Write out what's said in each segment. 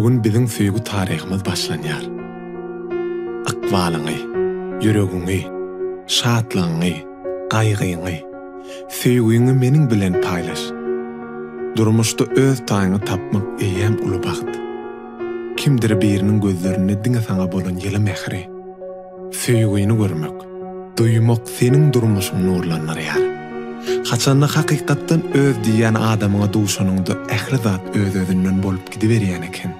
Bu gün biziň söýgi taryhymyz başlanýar. Ykbalyňy, ýüregiňi, şatlygyňy, gaýgyňy, söýgiňi meniň bilen paýlaş. Durmuşda öz taýyňy tapmak eýýäm uly bagt. Kimdir biriniň gözlerinde diňe saňa bolan ýyly mähri, söýgini görmek, duýmak seniň durmuşyňy nurlandyrýar. Haçanda hakykatdan öz diýýän adamyňa duşanyňda ähli zat öz-özünden bolup gidiberýän eken.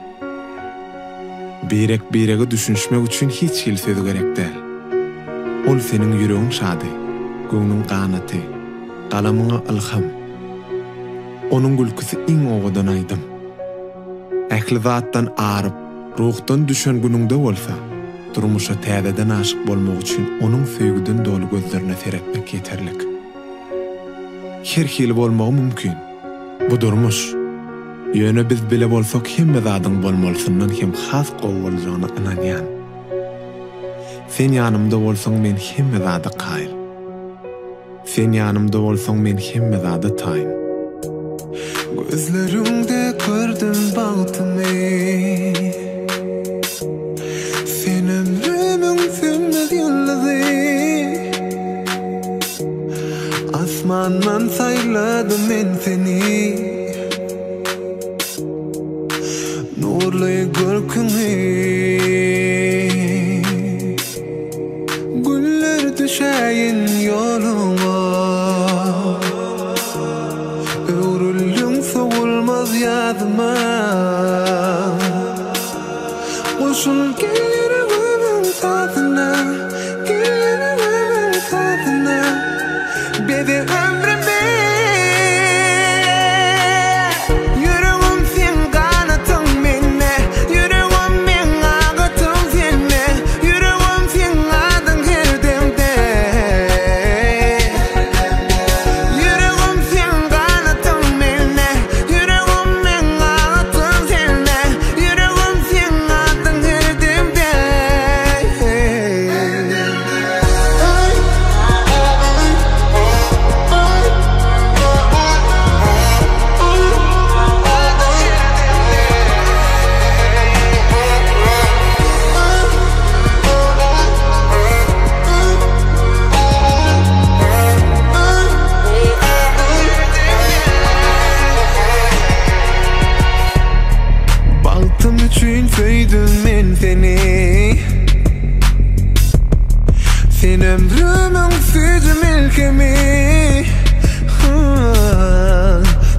Birek-birege düşünişmek üçin hiç hili söz gerek däl. Ol seniň ýüregiň şady, göwnüň ganaty, galamyňa ylham. Onuň gülküsi iň owadan aýdym. Ähli zatdan aryp, ruhdan düşen günüňde bolsa, durmuşa täzeden aşyk bolmak üçin onuň söýgüden doly gözlerine seretmek ýeterlik. Her hili bolmagy mümkin. Bu durmuş. Ýöne biz bile bolsak hemme zadyň bolmalysyndan hem has gowy boljagyna ynanýan. Sen ýanymda bolsaň men hemme zada kaýyl. Sen ýanymda bolsaň men hemme zada taýyn. Gözleriňde gördüm bagtymy Sen ömrümiň sönmez ýyldyzy Asmandan saýladym men seni Nurly görküňi Güller düşäýin ýoluňa Öwrüldiň sowulmaz ýazyma Goşul gel ýüregimiň sazyna Gel ýüregimiň sazyna Beze ömrümi Ýüregim seň ganatyň mende Ýüregim meň agatym sende Ýüregim seň adyň her demde Ýüregim seň ganatyň mende Ýüregim meň agatym sende Ýüregim seň adyň her demde. Bagtym üçin söýdüm men seni Sen ömrümiň süýji melhemi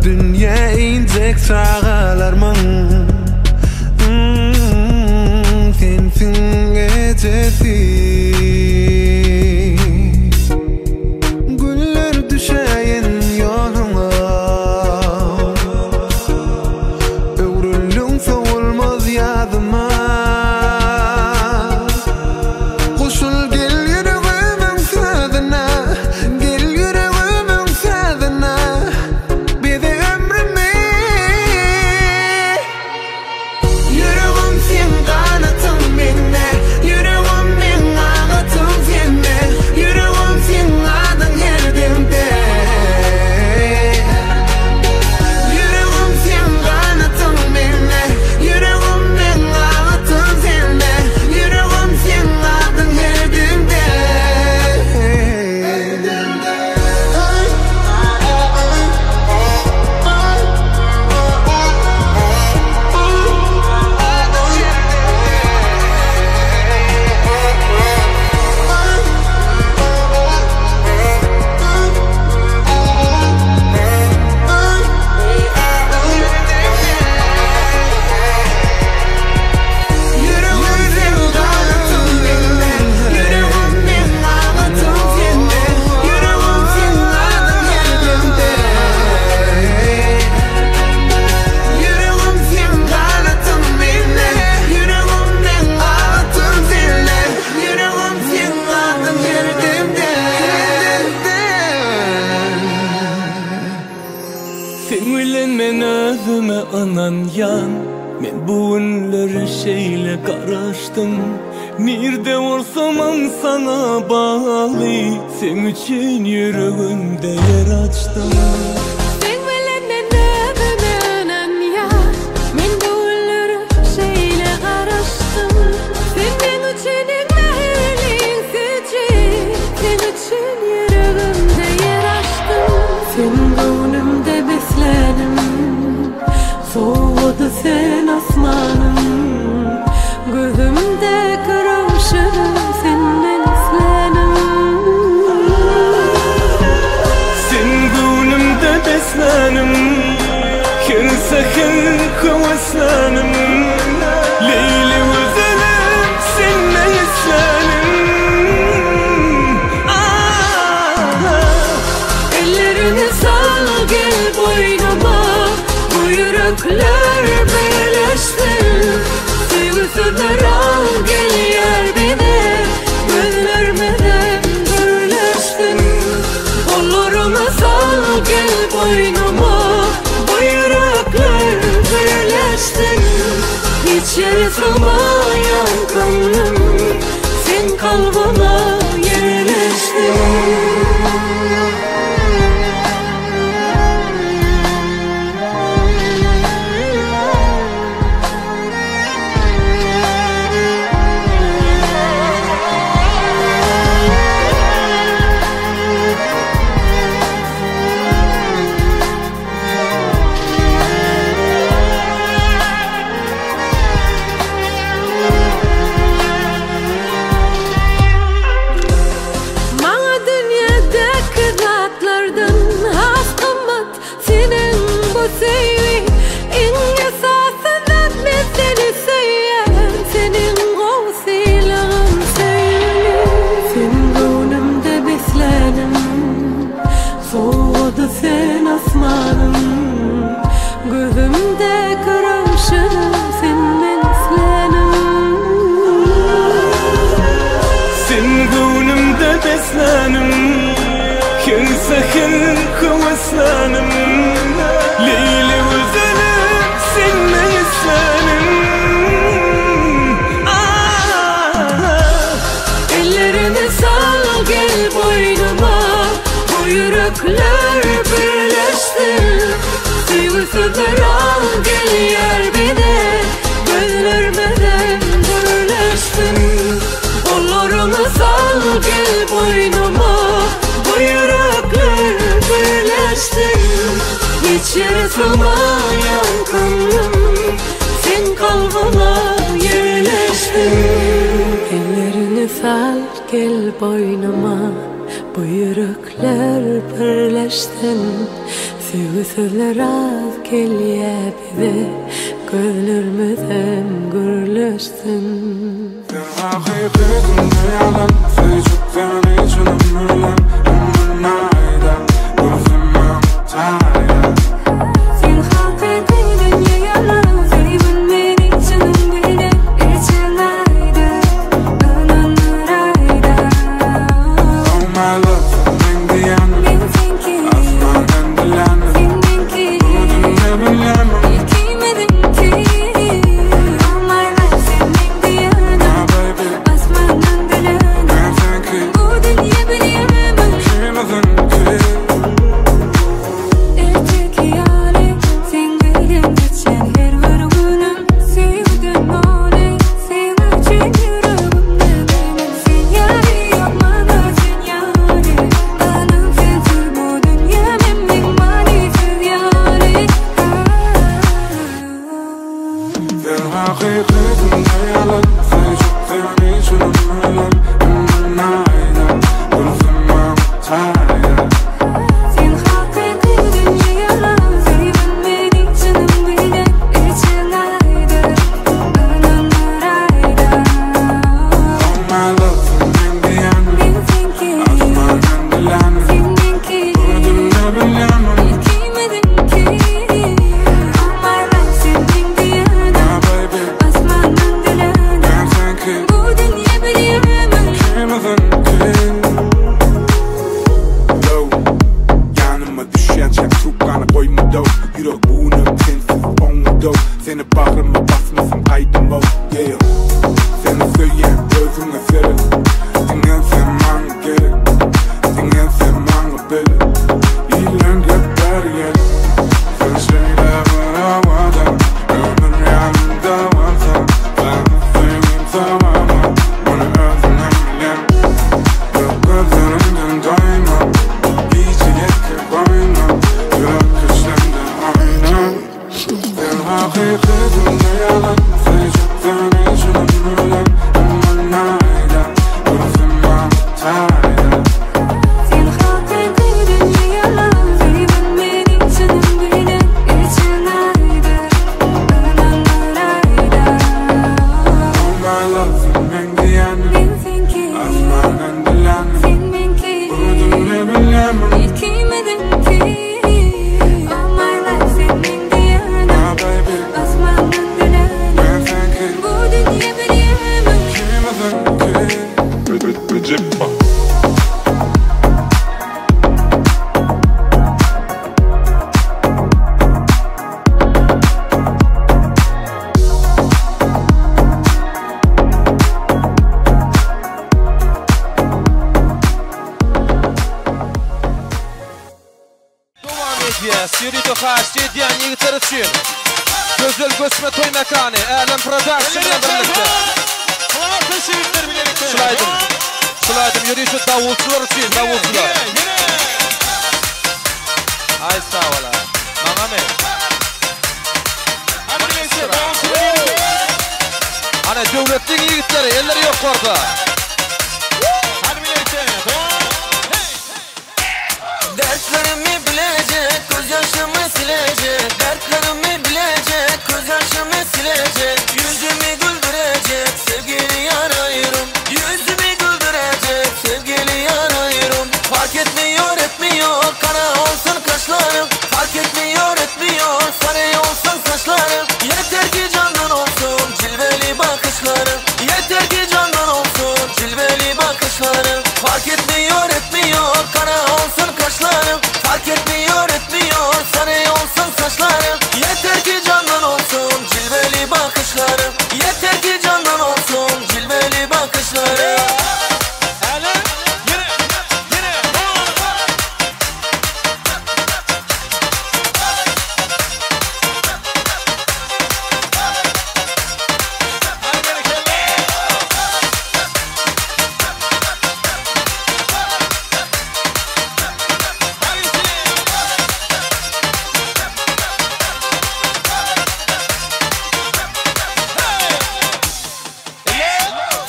Dünýä injek çagalarmyň Sensiň ejesi Güller düşäýen ýoluňa Öwrüldiň sowulmaz ýazyma Goşul gel ýüregimiň sözüne Gel ýüregimiň sözüne Beze ömrümi Ýüregim seň ganatyň mende Ýüregim meň agatym sende Ýüregim seň adyň her demde Ýüregim seň ganatyň mende Ýüregim meň agatym sende Ýüregim seň adyň her demde. Ýüregim seň ganatyn mende Ýüregim meň agatym sende Ýüregim seň adyň her demde Ýüregim seň ganatyn mende Ýüregim meň agatym sende Ýüregim seň adyň her demde Seň bilen men özüme ynanýan Men bu günlere şeýle garaşdym Nirde bolsamam saňa bagly Seň üçin ýüregimde ýer açdym. Seň bilen men özüme ynanýan Men bu günlere şeýle. beslänim Her seher höweslänim Leýli gözelim sende islänim Ah. Ellerini sal gel boynuma Bu yürekler birleşsin Söýgi sözler al gel ýar bize Gözlermizem gürleşsin Gollaryňy sal gel boýnuma Bu ýürekler birleşsin Hiç ýere sygmaýan köňlüm Seň kalbyňa ýerleşsin. Maňa dünýädäki zatlardan has gymmat seniň bu söýgi. Iň esasy zat men seni söýýän, seniň gowy sylagyň söýgüli. Sen göwnümde beslänim, sowgady sen asmanyň. Gözümdäki röwşenim sen meň islänim. Sen göwnümde beslänim Her seher höweslänim Leýli gözelim sende islänim Ah. Ellerini sal gel boýnuma Bu ýürekler birleşsin Söýgi sözler al gel ýar bize Gözlermizem gürleşsin Gollaryňy sal gel boýnuma Bu ýürekler birleşsin Hiç ýere sygmaýan köňlüm Seň kalbyňa ýerleşsin. Ellerini sal gel boýnuma Bu ýürekler birleşsin Söýgi sözler az gelýä bize Gözlermizem gürleşsin. Sen hakyky dünýe ýalan Söýjek seni çynym bilen Ömrüm aýda Görsem maňa taýa. Sen hakyky dünýe ýalan Söýgün meni çynym bilen Içiň aýda Ynandyraýda. Oh my love sen meň diýenim Men seňki Asmandan dilänim Sen meňki Bu dünýe bilýämiň Ikimiziňki. Oh my love sen meň diýenim My baby Asmandan dilänim Men seňki Bu dünýe bilýämiň Ikimiziňki. Erteki ýaly Seň bilen geçen her bir günüm Söýgüden doly Seň üçin ýüregimde meniň Sen ýaly ýok maňa sen ýaly Anym sensiz bu dünýä meniň manysyz ýaly. Sen hakyky dünýe ýalan Söýjek seni çynym bilen Ömrüm aýda Görsem maňa taýa. Sen hakyky dünýe ýalan Söýgün meni çynym bilen Içiň aýda Ynandyraýda. Oh my love sen meň diýenim Men seňki Asmandan dilänim Sen meňki Bu dünýe bilýämiň Ikimiziňki. Oh my love sen meň diýenim My baby Asmandan dilänim Men seňki Bu dünýe bilýämiň Ikimiziňki. Yo, ýanyma düşýänçäň trubkany goýma dow. Ýürek buwunym sensiz oňmady. Seni bagryma basmasam gaýdym-ow. Yeah. Seni söýýän özüňe seret. Diňe sen maňa gerek. Diňe sen maňa belet. Ýylan gepler gel. Sen şeýle bir owadan. Ömür ýanymda bolsaň. Sana söýgim sowama. Muny özüňem bilýäň. Ýok gözleriňden doýma. Gije ýeke goýma. Ýürek köşgünde oýna. Sen hakyky dünýe ýalan Söýjek seni çynym bilen Ömrüm aýda Görsem maňa taýa. Sen hakyky dünýe ýalan Söýgün meni çynym edýäs, ýörite haýyşt edýän ýigitler üçin Gözel göçme toý mekany Älem Production bilen birlikde. Şul aýdym, şul aýdym ýörite dawulçylar üçin, dawulçylar. Aý sag bola. Maňamy? Ana Döwletliň ýigitleri, elleri ýokarda. Dertlerimi bilecek, gözyaşımı silecek. Dertlerimi bilecek, gözyaşımı silecek. Yüzümü güldürecek, sevgili yarayırım. Yüzümü güldürecek, sevgili yarayırım. Fark etmiyor, etmiyor, kara olsun kaşlarım. Fark etmiyor, etmiyor, sarı olsun saçlarım. Yeter ki candan olsun, cilveli bakışlarım. Yeter ki candan olsun, cilveli bakışlarım. Fark etmiyor, etmiyor, kara olsun kaşlarım. Fark etmiyor, etmiyor, sarı olsun saçlarım. Yeter ki candan olsun, cilveli bakışlarım. Yeter ki candan olsun, cilveli bakışlarım.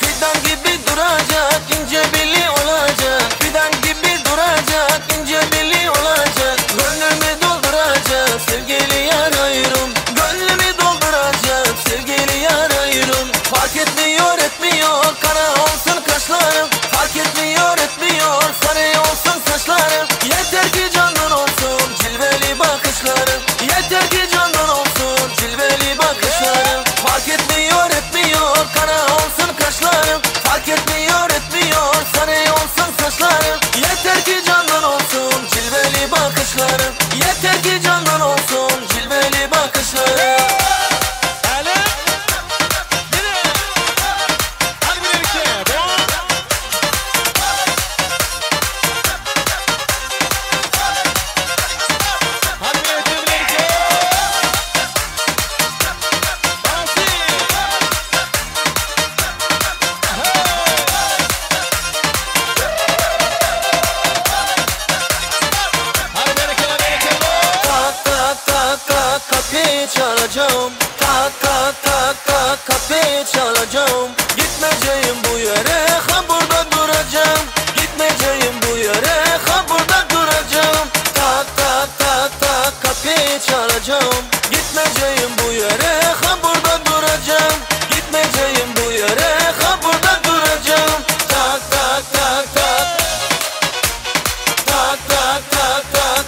Fidan gibi duracak, ince belli olacak. Fidan gibi duracak, ince belli olacak. Gönlümü dolduracak, sevgili yarayırım. Gönlümü dolduracak, sevgili yarayırım. Fark etmiyor, etmiyor, kara olsun kaşlarım. Fark etmiyor, etmiyor, sarı olsun saçlarım. Yeter ki candan olsun, cilveli bakışlarım. Yeter ki candan olsun, cilveli bakışlarım. Fark etmiyor, etmiyor, kara olsun kaşlarım. Fark etmiyor, etmiyor, sarı olsun saçlarım. Yeter ki candan olsun, cilveli bakışlarım. Yeter ki candan olsun, cilveli bakışlarım. Tak tak tak tak kapıyı çalacağım. Tak tak tak tak kapıyı çalacağım. Gitmeyeceğim bu yere, ha burada duracağım. Gitmeyeceğim bu yere, ha burada duracağım. Tak tak tak tak kapıyı çalacağım. Gitmeyeceğim bu yere, ha burada duracağım. Gitmeyeceğim bu yere, ha burada duracağım. Tak tak tak tak. Tak tak tak tak.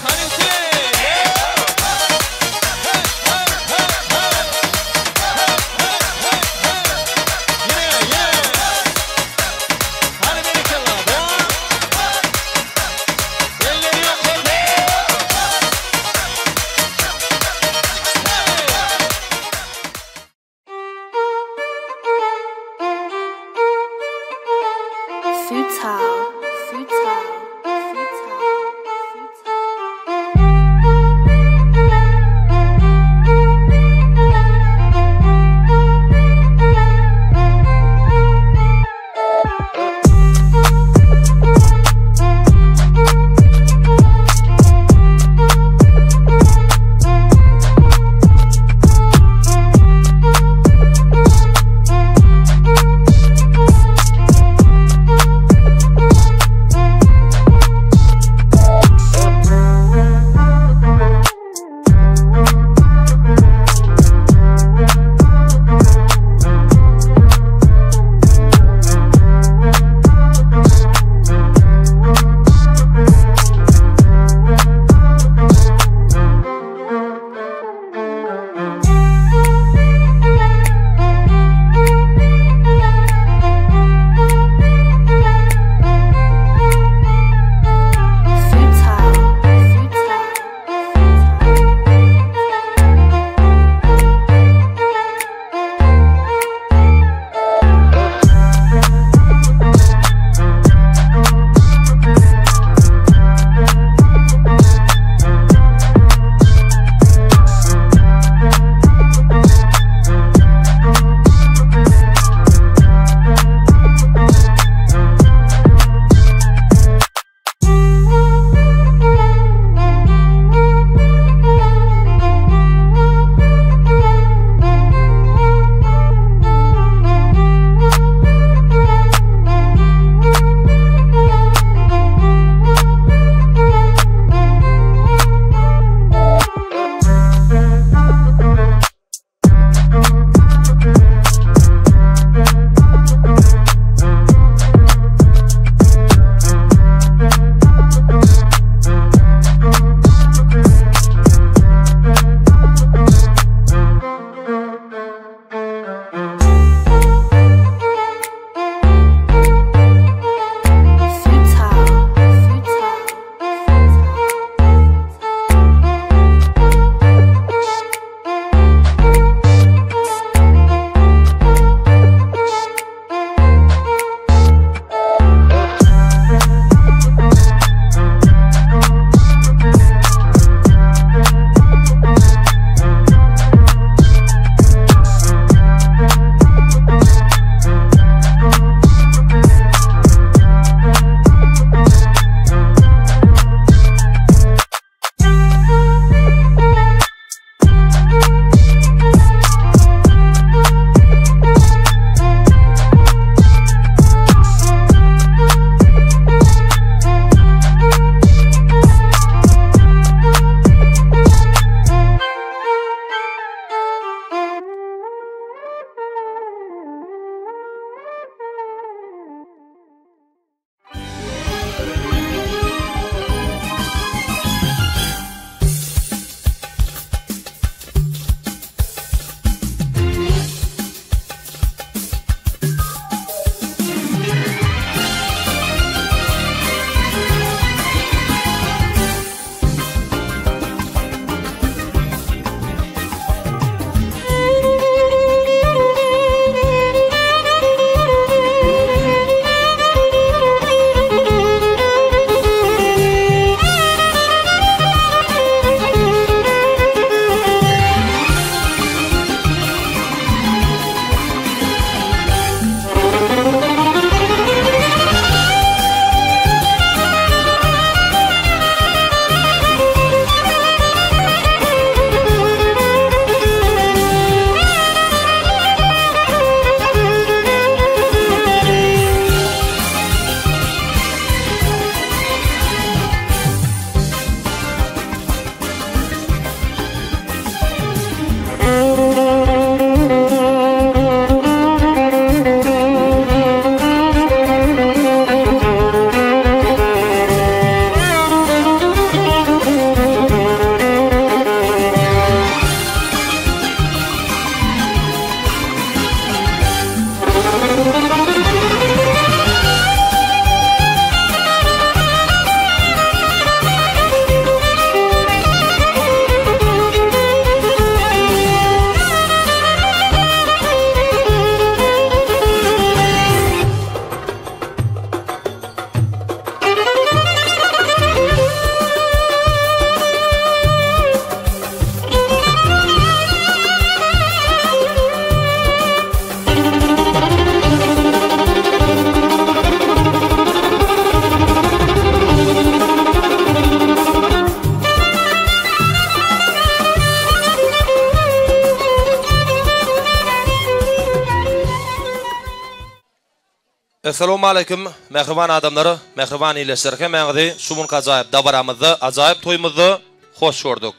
Essalawmaleýkim mähriban adamlar, mähriban ildeşler hemmäňizi şu günki ajaýyp dabaramyzda, ajaýyp toýumyzda hoş gördük.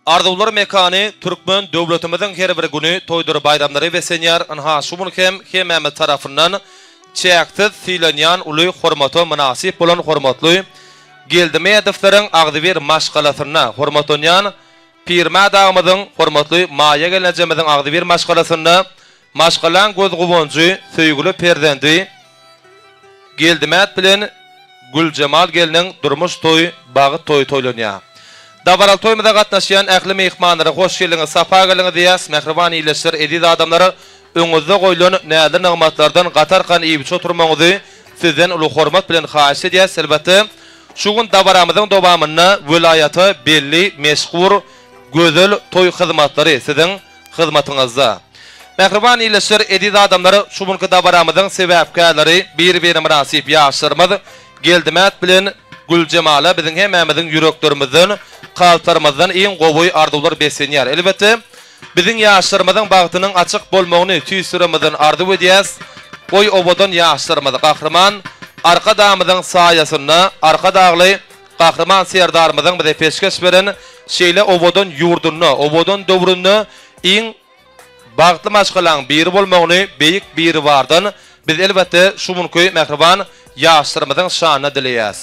Arzuwlar mekany türkmen döwletimiziň her bir güni toýdur baýramlary beslenýär, ynha şu gün hem hemmämiz tarapyndan çäksiz sylanýan uly hormata mynasyp bolan hormatly Geldimedowlaryň agzybir maşgalasynda hormatlanýan Pirmät agymyzyň hormatly Maýa gelnejemiziň agzybir maşgalasynda Maşgalaň göz guwanjy, söýgüli perzendi Geldimät bilen Güljemal gelniň durmuş toýy, bagyt toýy toýlanýar. Dabaraly toýumyza gatnaşýan ähli myhmanlara hoş geldiňiz, sapa geldiňiz diýýäs. Mähriban ildeşler, eziz adamlar, öňüňizde goýlan näzli nygmatlardan gatarkan iýip-içip oturmagyňyzy sizden uly hormat bilen haýyş edýäs. Elbetde, şu gün dabaramyzyň dowamynda welaýata belli, meşhur Gözel toý hyzmatlary siziň hyzmatyňyzda. Mähriban ildeşler, eziz adamlar, şu günki dabaramyzyň sebäpkärleri, bir-birine mynasyp ýaşlarymyz Geldimät bilen Güljemala biziň hemmämiziň ýüreklerimizden, kalplarymyzdan iň gowy arzuwlar beslenýär. Elbetde, biziň ýaşlarymyzyň bagtynyň açyk bolmagyny tüýs ýüregimizden arzuw edýäs. Goý, owadan ýaşlarymyz Gahryman Arkadagymyzyň saýasynda Arkadagly Gahryman Serdarymyzyň bize peşgeş beren şeýle owadan ýurdunda, owadan döwründe iň bagtly maşgalaň biri bolmagyny Beýik Biribardan biz elbetde şu günki mähriban ýaşlarymyzyň şanyna dileýäs.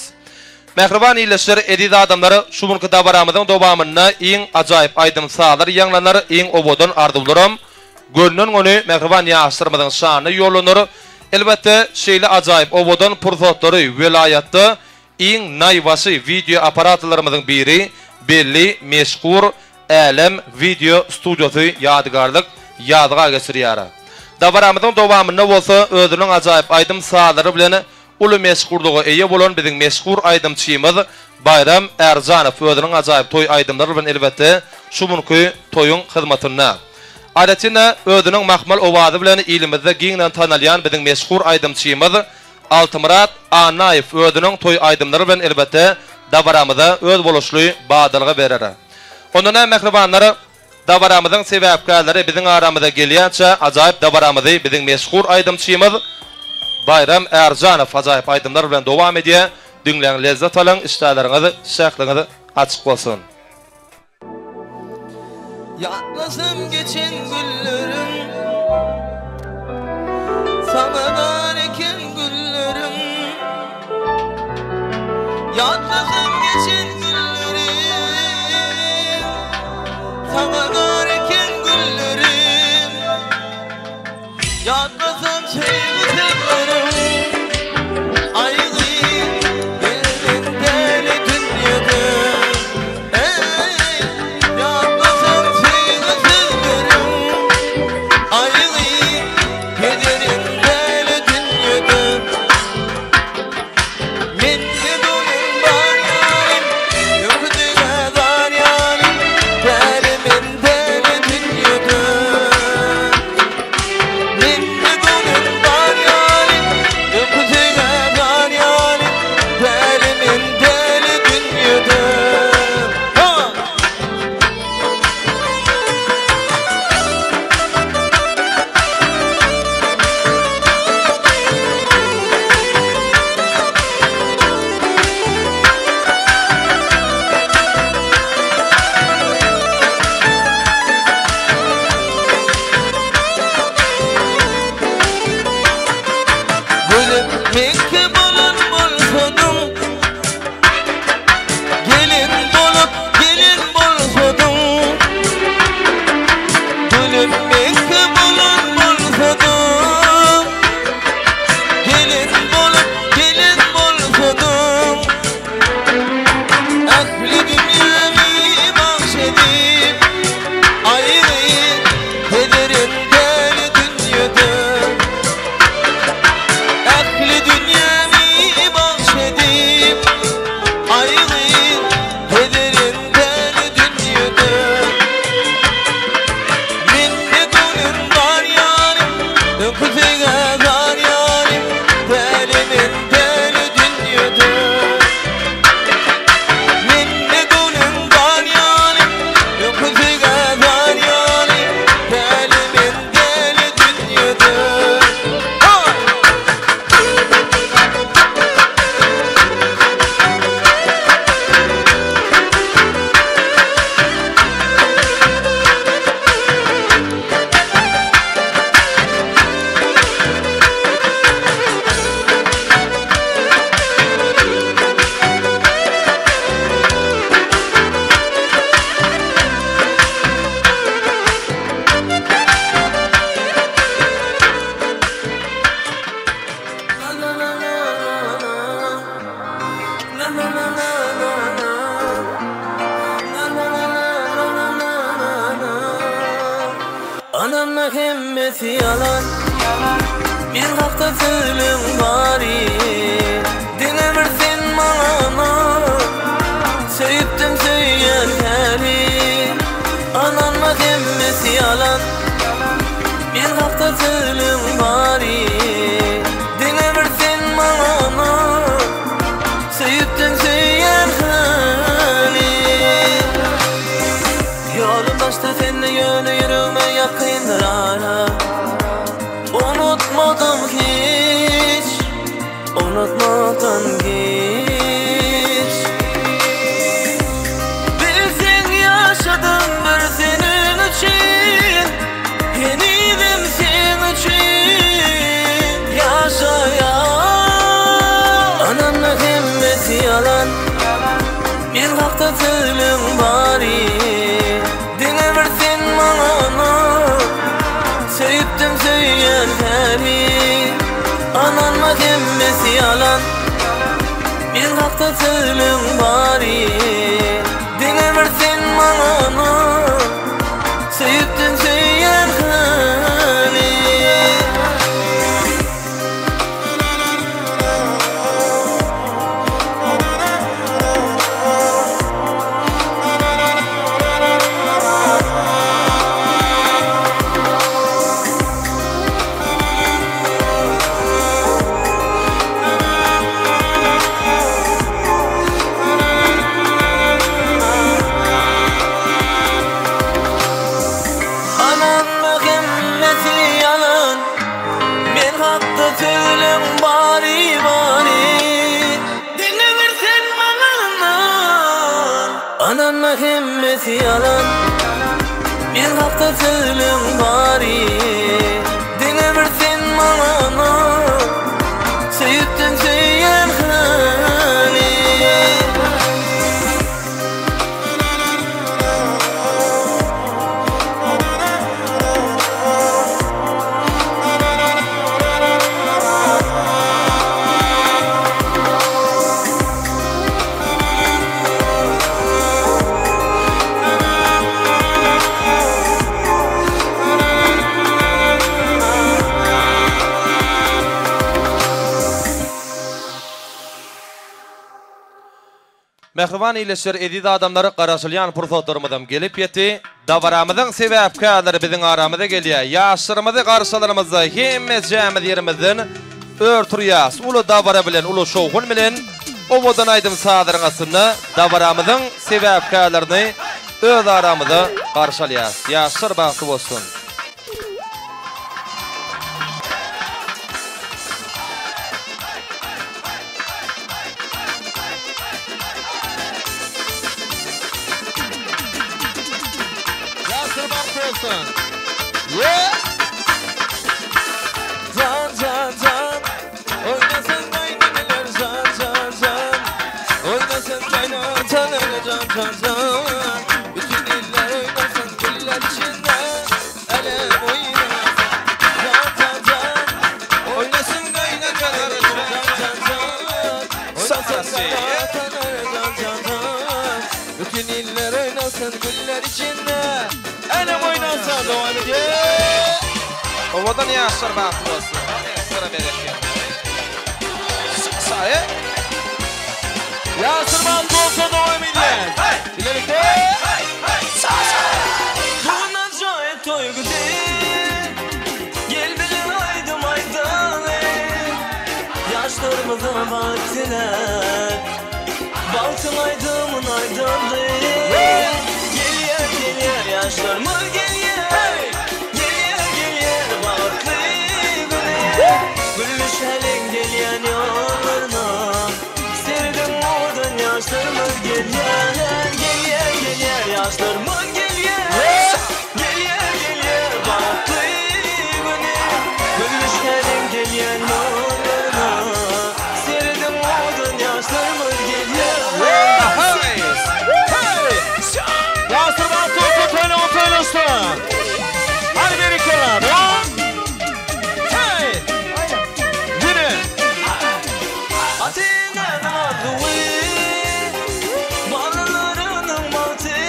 Mähriban ildeşler, eziz adamlar, şu günki dabaramyzyň dowamynda iň ajaýyp aýdym-sazlar ýaňlanar, iň owadan arzuwlaram gönden-göni mähriban ýaşlarymyzyň şanyna ýollanar. Elbetde, şeýle ajaýyp owadan pursatlary welaýatda Iň naýbaşy wideo operatorlarymyzyň biri belli meşhur Älem wideo studiosy ýadygärlik ýazga geçirýär. Dabaramyzyň dowamynda bolsa özüniň ajaýyp aýdym-sazlary bilen uly meşhurlyga eýe bolan biziň meşhur aýdymçymyz Baýram Ärjanow özüniň ajaýyp toý aýdymlary bilen elbetde şu günki toýuň hyzmatynda. Aýratyn-da özüniň mahmal owazy bilen ilimizde giňden tanalýan biziň meşhur aýdymçymyz Altymyrat Annaýew özüniň toý aýdymlary bilen elbetde dabaramyza özboluşly badalga berer. Onda näme mähribanlar, dabaramyzyň sebäpkärleri biziň aramyza gelýänçä ajaýyp dabaramyzy biziň meşhur aýdymçymyz Baýram Ärjanow ajaýyp aýdymlar bilen dowam edýär. Diňläň lezzet alyň, işdäleriňiz, şähdiňiz açyk bolsun! Ýatlasam geçen günlerim Saňa dar eken günlerim Ýatlasam geçen günlerim Saňa dar eken günlerim Ýatlasam söýgi sözlerim Aý gyz gelnen däli dünýede Eý ýatlasam söýgi sözlerim Aý gyz gelerin däli dünýede Mende donuň bar ýa. hemmesi ýalan Men hakda sözleň bary Diňe bir sen maňa ynan Söýüpdim söýýän häli Ynanma hemmesi ýalan Men hakda sözleň bary Diňe bir sen maňa ynan Söýüpdim söýýän häli Ýolum daşda sende ýöne ýüregime ýakyndyr ara Unutmadym hiç Unutmakdan giç Bilseň ýaşadym bir seniň üçin Henizem seň üçin ýaşaýan Ynanma hemmesi ýalan Men hakda sözleň bary Diňe bir sen maňa ynan Söýüpdim söýýän häli Ynanma hemmesi ýalan Men hakda sözleň bary Diňe bir sen maňa ynan Söýüpdim söýýän häli. Ynanma hemmesi ýalan Men hakda sözleň bary bary Diňe bir sen maňa ynan Ynanma hemmesi ýalan Men hakda sözleň bary Diňe bir sen maňa ynan Söýüpdim söýýän hany. Mähriban ildeşler, eziz adamlar, garaşylýan pursatlarymyzam gelip ýetdi. Dabaramyzyň sebäpkärleri biziň aramyza gelýär. Ýaşlarymyzy garşy alanymyzda hemmejämiz ýerimizden ör turýas. Uly dabara bilen, uly şowhun bilen, owadan aýdym-sazlaryň astynda dabaramyzyň sebäpkärlerini öz aramyza garşy alýas. Ýaşlar bagtly bolsun! Ýaşlar bagtly bolsun! Yeah! Jan jan jan Oýnasyn gaýneneler jan jan jan Oýnasyn gaýnatalar jan jan jan Bütün iller oýnasyn güller içinde Älem oýnasyn jan jan jan Oýnasyn gaýnatalar jan jan jan Oýnasyn gaýnatalar jan jan jan Bütün iller oýnasyn güller içinde Älem oýnasyn dowam edýär. Owadan ýaşlar bagtly bolsun. Orkestra bereket. Saýa. Ýaşlar bagtly bolsun dowam edýär. Bilelikde. Bu gün ajaýyp toý güni Gel bile aýdym aýdaly Ýaşlarymyza bagt diläp Bagtyň aýdymyn aýdaly Gelýär gelýär ýaşlarymyz gelýär Gelýär gelýär bagtly güni Gülli şäliň gelýän ýollaryna Serediň owadan ýaşlarymyz gelýär Gelýär gelýär ýaşlarymyz gelýär Gelýär gelýär bagtly güni Gülli şäliň gelýän ýollaryna Serediň owadan ýaşlarymyz gelýär Ýaşlar bagtly bolsun toýlaryň toýlaşsyn. Hadi berekella. Dowam. Hey! Ýene. Ata-enäniň arzuwy, balalarynyň bagty,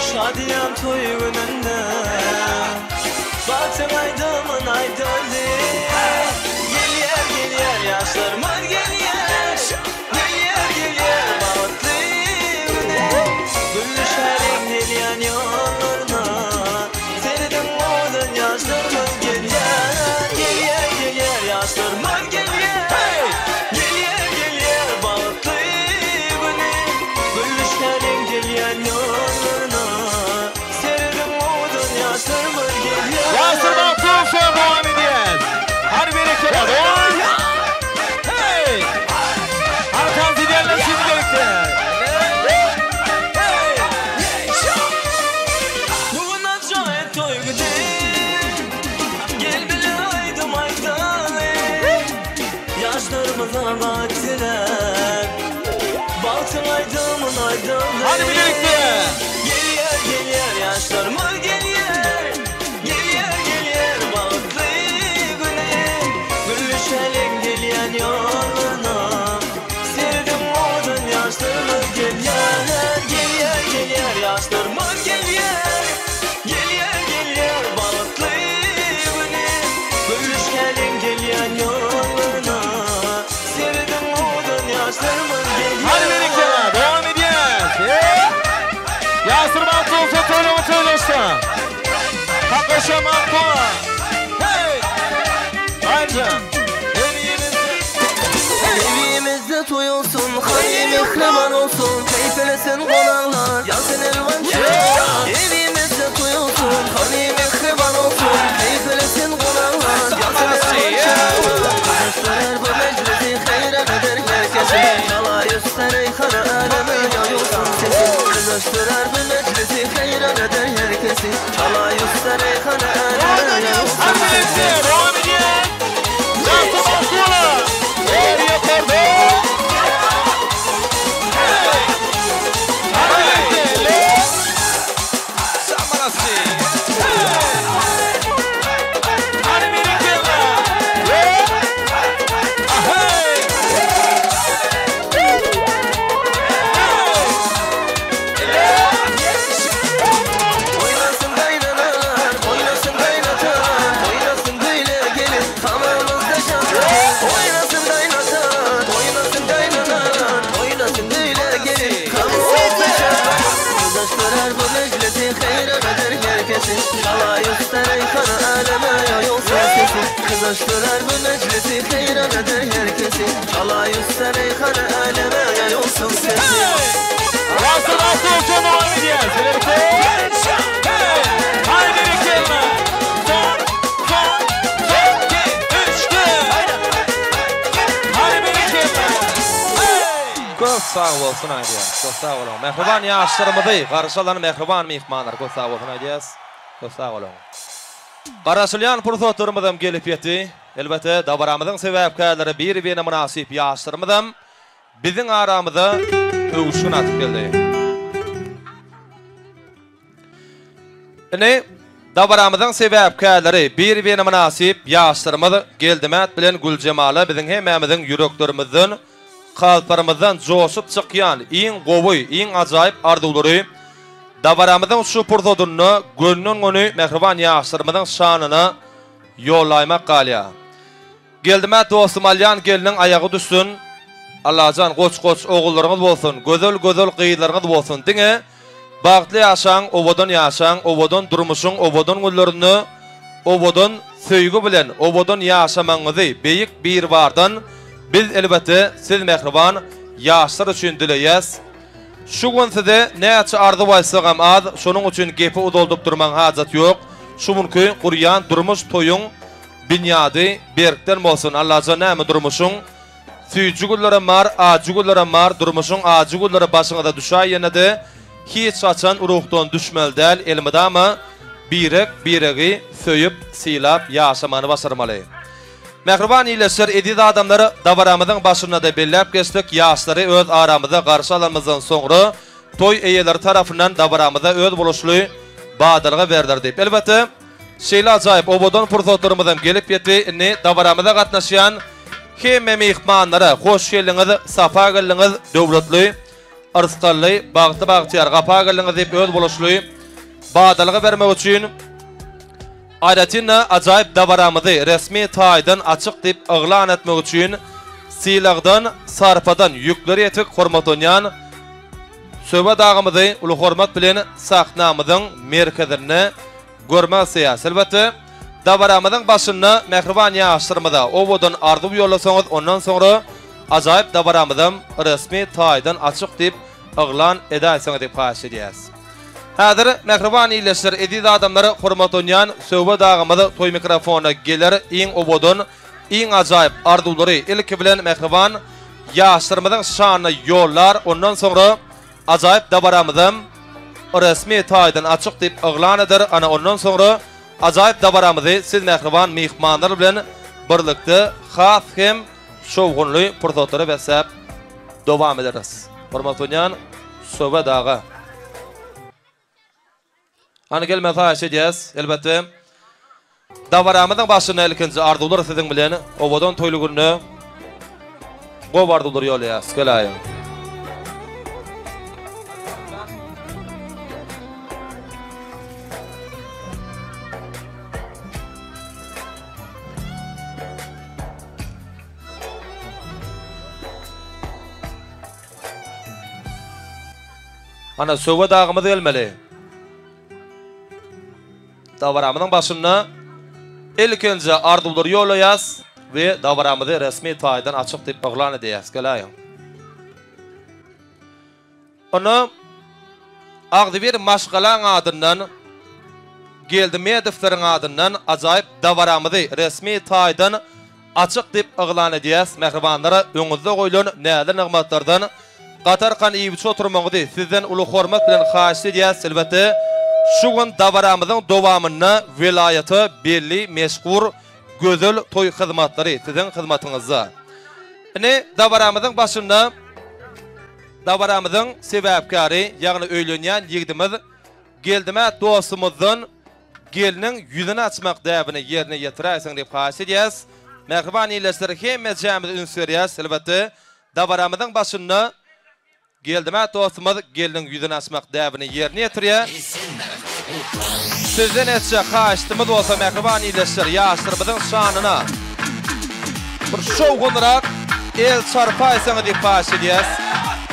Şadyýan toý gününde. Bagtyň aýdymyn aýdaly. Gelýär, gelýär ýaşlarymyz gelýär. Gelýär, gelýär bagtly güni. Gülli şäheriň gelýän ýollaryna. Serediň owadan ýaşlarymyz gelýär. Gelýär, gelýär ýaşlarymyz gelýär. Gelýär, gelýär bagtly güni. Gülli şäheriň gelýän ýollaryna. Serediň owadan ýaşlarymyz gelýär. Ýaşlar bagtly bolsun dowam edýäs. Hany berekella dowam. Hey! Hany tans edýänler siz birlikde. Hey! Bu gün ajaýyp toý güni. Gel bile aýdym aýdaly. Ýaşlarymyza abat diläp. Bagtyň aýdymyn aýdaly. Hany birlikde. Gelýär, gelýär ýaşlarymyz gelýär. Gelýär, gelýär bagtly güni. Gülli şäleň gelýän ýollaryna. Serediň owadan ýaşlarymyz gelýär. Gelýär, gelýär ýaşlarymyz gelýär. Gelýär, gelýär bagtly güni. Gülli şäleň gelýän ýollaryna. Serediň owadan ýaşlarymyz gelýär. Hany berekella dowam edýäs. Ýaşlar bagtly bolsa toýlaňy toýlaşsa. Kakasha Markowa. Hey! Aýjan. Evimizde toý olsun, hany mähriban olsun, Keýpelesin gonaklar, ýansyn elwan çyraglar. Evimizde toý olsun, hany mähriban olsun, Keýpelesin gonaklar, ýansyn elwan çyraglar. Gyzyşdyrar bu mejlisi, haýran eder herkesi, Çala ýüzse reýhana äleme ýaýylsyn sesi. Gyzyşdyrar bu mejlisi, haýran eder herkesi, Çala ýüzse reýhana äleme ýaýylsyn Hany sesi. birlikde dowam edýäs. Ýaşlar bagtly bolar. Her ýokarda. Hey! Hany birlikde. Hey! Hany berekella. Ahey! Oýnasyn gaýnanalar, oýnasyn gaýnatalar, Oýnasyn beýle gelin, hamamyzda şatlyk. Oýnasyn gaýnatalar, oýnasyn gaýnanalar, Oýnasyn beýle gelin, hamamyzda şatlyk. Gyzyşdyrar bu mejlisi, haýran eder herkesi, Çala ýüzse reýhana äleme ýaýylsyn sesi. Gyzyşdyrar bu mejlisi, haýran eder herkesi, Çala ýüzse reýhana äleme ýaýylsyn sesi. Ýaşlar bagtly bolsun dowam edýäs. Birlikde. Hey! Hany berekella. Son, son, son, iki, üç, dört. Hany berekella. Hey! Köp sag bolsun aýdýas. Köp sag boluň. Mähriban ýaşlarymyzy garşy alan mähriban myhmanlar köp sag bolsun aýdýas. Köp sag boluň. Garaşylýan pursatlarymyzam gelip ýetdi. Elbetde, dabaramyzyň sebäpkärleri bir-birine mynasyp ýaşlarymyzam biziň aramyza öwüşgin atyp geldi. Indi dabaramyzyň sebäpkärleri bir-birine mynasyp ýaşlarymyz Geldimät bilen Güljemala biziň hemmämiziň ýüreklerimizden, kalplarymyzdan joşup çykýan iň gowy, iň ajaýyp arzuwlary dabaramyzyň şu pursadynda gönden-göni mähriban ýaşlarymyzyň şanyna ýollaýmak galýar. Geldimät dostum alýan gelniň aýagy düşsün Allajan goç goç ogullaryňyz bolsun gözel gözel gyzlaryňyz bolsun diňe bagtly ýaşaň owadan ýaşaň owadan durmuşyň owadan günlerinde owadan söýgi bilen owadan ýaşamagyňyzy beýik biribardan biz elbetde siz mähriban ýaşlar üçin dileýäs şu gün size näçe arzuw aýtsagam az şonuň üçin gepi uzaldyp durmaň hajat ýok şu günki gurýan durmuş toýuň Binýady berkden bolsun Allajan näme durmuşyň süýji günlerem bar ajy günlerem bar durmuşyň ajy günleri başyňyza düşäýenede hiç haçan ruhdan düşmeli däl elmydama birek biregi söýüp sylap ýaşamany başarmaly Mähriban ildeşler eziz adamlar dabaramyzyň başyndada belläp geçdik ýaşlary öz aramyzda garşy alanymyzdan soňra toý eýeleri tarapyndan dabaramyza özboluşly badalga berler diýip elbetde Şeýle ajaýyp, owadan pursatlarymyzam gelip ýetdi. Indi dabaramyza gatnaşýan hemme myhmanlara hoş geldiňiz, sapa geldiňiz, döwletli, yrsgally, bagtly-bagtyýar gapa geldiňiz diýip özboluşly badalga bermek üçin. Aýratyn-da, ajaýyp dabaramyzy resmi taýdan açyk diýip yglan etmek üçin sylagdan, sarpadan ýükleri ýetik hormatlanýan Söwbet agymyzy uly hormat bilen sahnamyzyň merkezinde görmek isleýäris. Elbetde, dabaramyzyň başynda mähriban ýaşlarymyza owadan arzuw ýollasaňyz, ondan soňra ajaýyp dabaramyzam resmi taýdan açyk diýip yglan edäýseňiz diýip haýyş edýäris. Häzir mähriban ildeşler, eziz adamlar, hormatlanýan Söwbet agymyz toý mikrofonyna geler, iň owadan, iň ajaýyp arzuwlary ilki bilen mähriban ýaşlarymyzyň şanyna ýollar, ondan soňra ajaýyp dabaramyzam resmi taýdan açyk diýip yglan eder, ana ondan soňra ajaýyp dabaramyzy siz mähriban myhmanlar bilen birlikde has hem şowhunly pursatlara besläp dowam ederis. Hormatlanýan Söwbet aga. Hany gelmegi haýyş edýäs. Elbetde, dabaramyzyň başynda ilkinji arzuwlar siziň bilen owadan toýly günde gowy arzuwlar ýollaýas. Geläýiň. Ana Söwet agymyz gelmeli. Dabaramyzyň başynda ilkinji arzuwlary ýollaýas we dabaramyzy resmi taýdan açyk diýip yglan edýäs. Geläýiň. Onda agzybir maşgalaň adyndan Geldimedowlaryň adyndan ajaýyp dabaramyzy resmi taýdan Açyk diýip yglan edýäs, mähribanlara öňüňizde goýlan näzli nygmatlardan gatarkan iýip-içip oturmagyňyzy sizden uly hormat bilen haýyşt edýäs. Elbetde, şu gün dabaramyzyň dowamynda welaýata belli, meşhur Gözel toý hyzmatlary siziň hyzmatyňyzda. Indi dabaramyzyň başynda dabaramyzyň sebäpkäri, ýagny öýlenýän ýigidimiz Geldimät dostumyzdan Gelniň ýüzüni açmak däbini ýerine ýetiräýseň diýip haýyş edýäs. Mähriban ildeşler hemmejämiz üns berýäs. Elbetde, dabaramyzyň başynda Geldimät dostumyz gelniň ýüzüni açmak däbini ýerine ýetirýär. Sizden etjek haýyştymyz bolsa mähriban ildeşler ýaşlarymyzyň şanyna bir şowhunrak el çarpaýsaňyz diýip haýyş edýäs.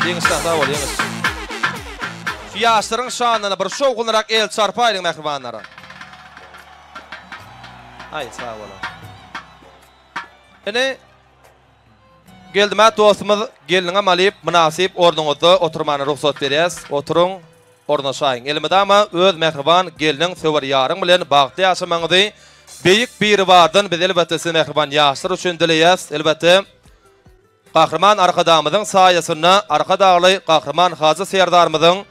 Ýeňiş sag bol Ýeňiş. Şu ýaşlaryň şanyna bir şowhunlyrak el çarpaýlyň mähribanlar. Aý sag boluň. Ine Geldimät dostumyz gelniňem alyp mynasyp ornuňyzda oturmana rugsat berýäs. Oturyň, ornaşaýyň. Elmydama öz mähriban gelniň söwer ýaryň bilen bagtly ýaşamagyňyzy Beýik Biribardan biz elbetde siz mähriban ýaşlar üçin dileýäs. Elbetde Gahryman Arkadagymyzyň saýasynda Arkadagly Gahryman Hajy Serdarymyzyň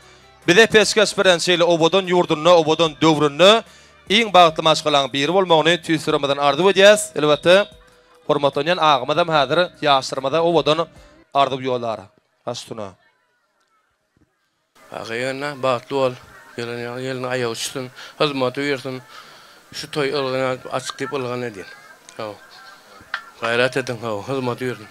bize peşgeş beren şeýle owadan ýurdunda, owadan döwründe iň bagtly maşgalaň biri bolmagyny tüýs ýüregimizden arzuw edýäs. Elbetde, hormatlanýan agamyzam häzir ýaşlarymyza owadan arzuw ýollar. Baş üstüne. Aga ýöne bagtly bol. Gelen ýaly gelin aýagy uçsun, hyzmaty buýursyn. Şu toý ylgyn açyk diýip ylgan edin. Haw. Gaýrat ediň haw, hyzmaty buýursyn.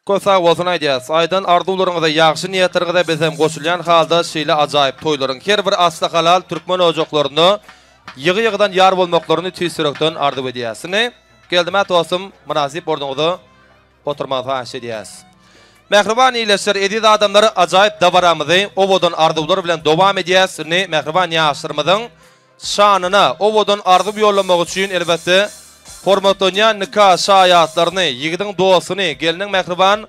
Köp sag bolsun aýdýas. Aýdan arzuwlaryňyza ýagşy niýetleriňize biz hem goşulýan halda şeýle ajaýyp toýlaryň her bir asly halal türkmen ojaklarynda ýygy-ýygydan ýar bolmaklaryny tüýs ýürekden arzuw edýäs. Indi Geldimät dostum mynasyp ornuňyza Oturmagy haýyş edýäs. Mähriban ildeşler, eziz adamlar, ajaýyp dabaramyzy owadan arzuwlar bilen dowam edýäs. Indi mähriban ýaşlarymyzyň şanyna owadan arzuw ýollamak üçin, elbetde, hormatlanýan nika şaýatlaryny, ýigidiň dostuny, gelniň mähriban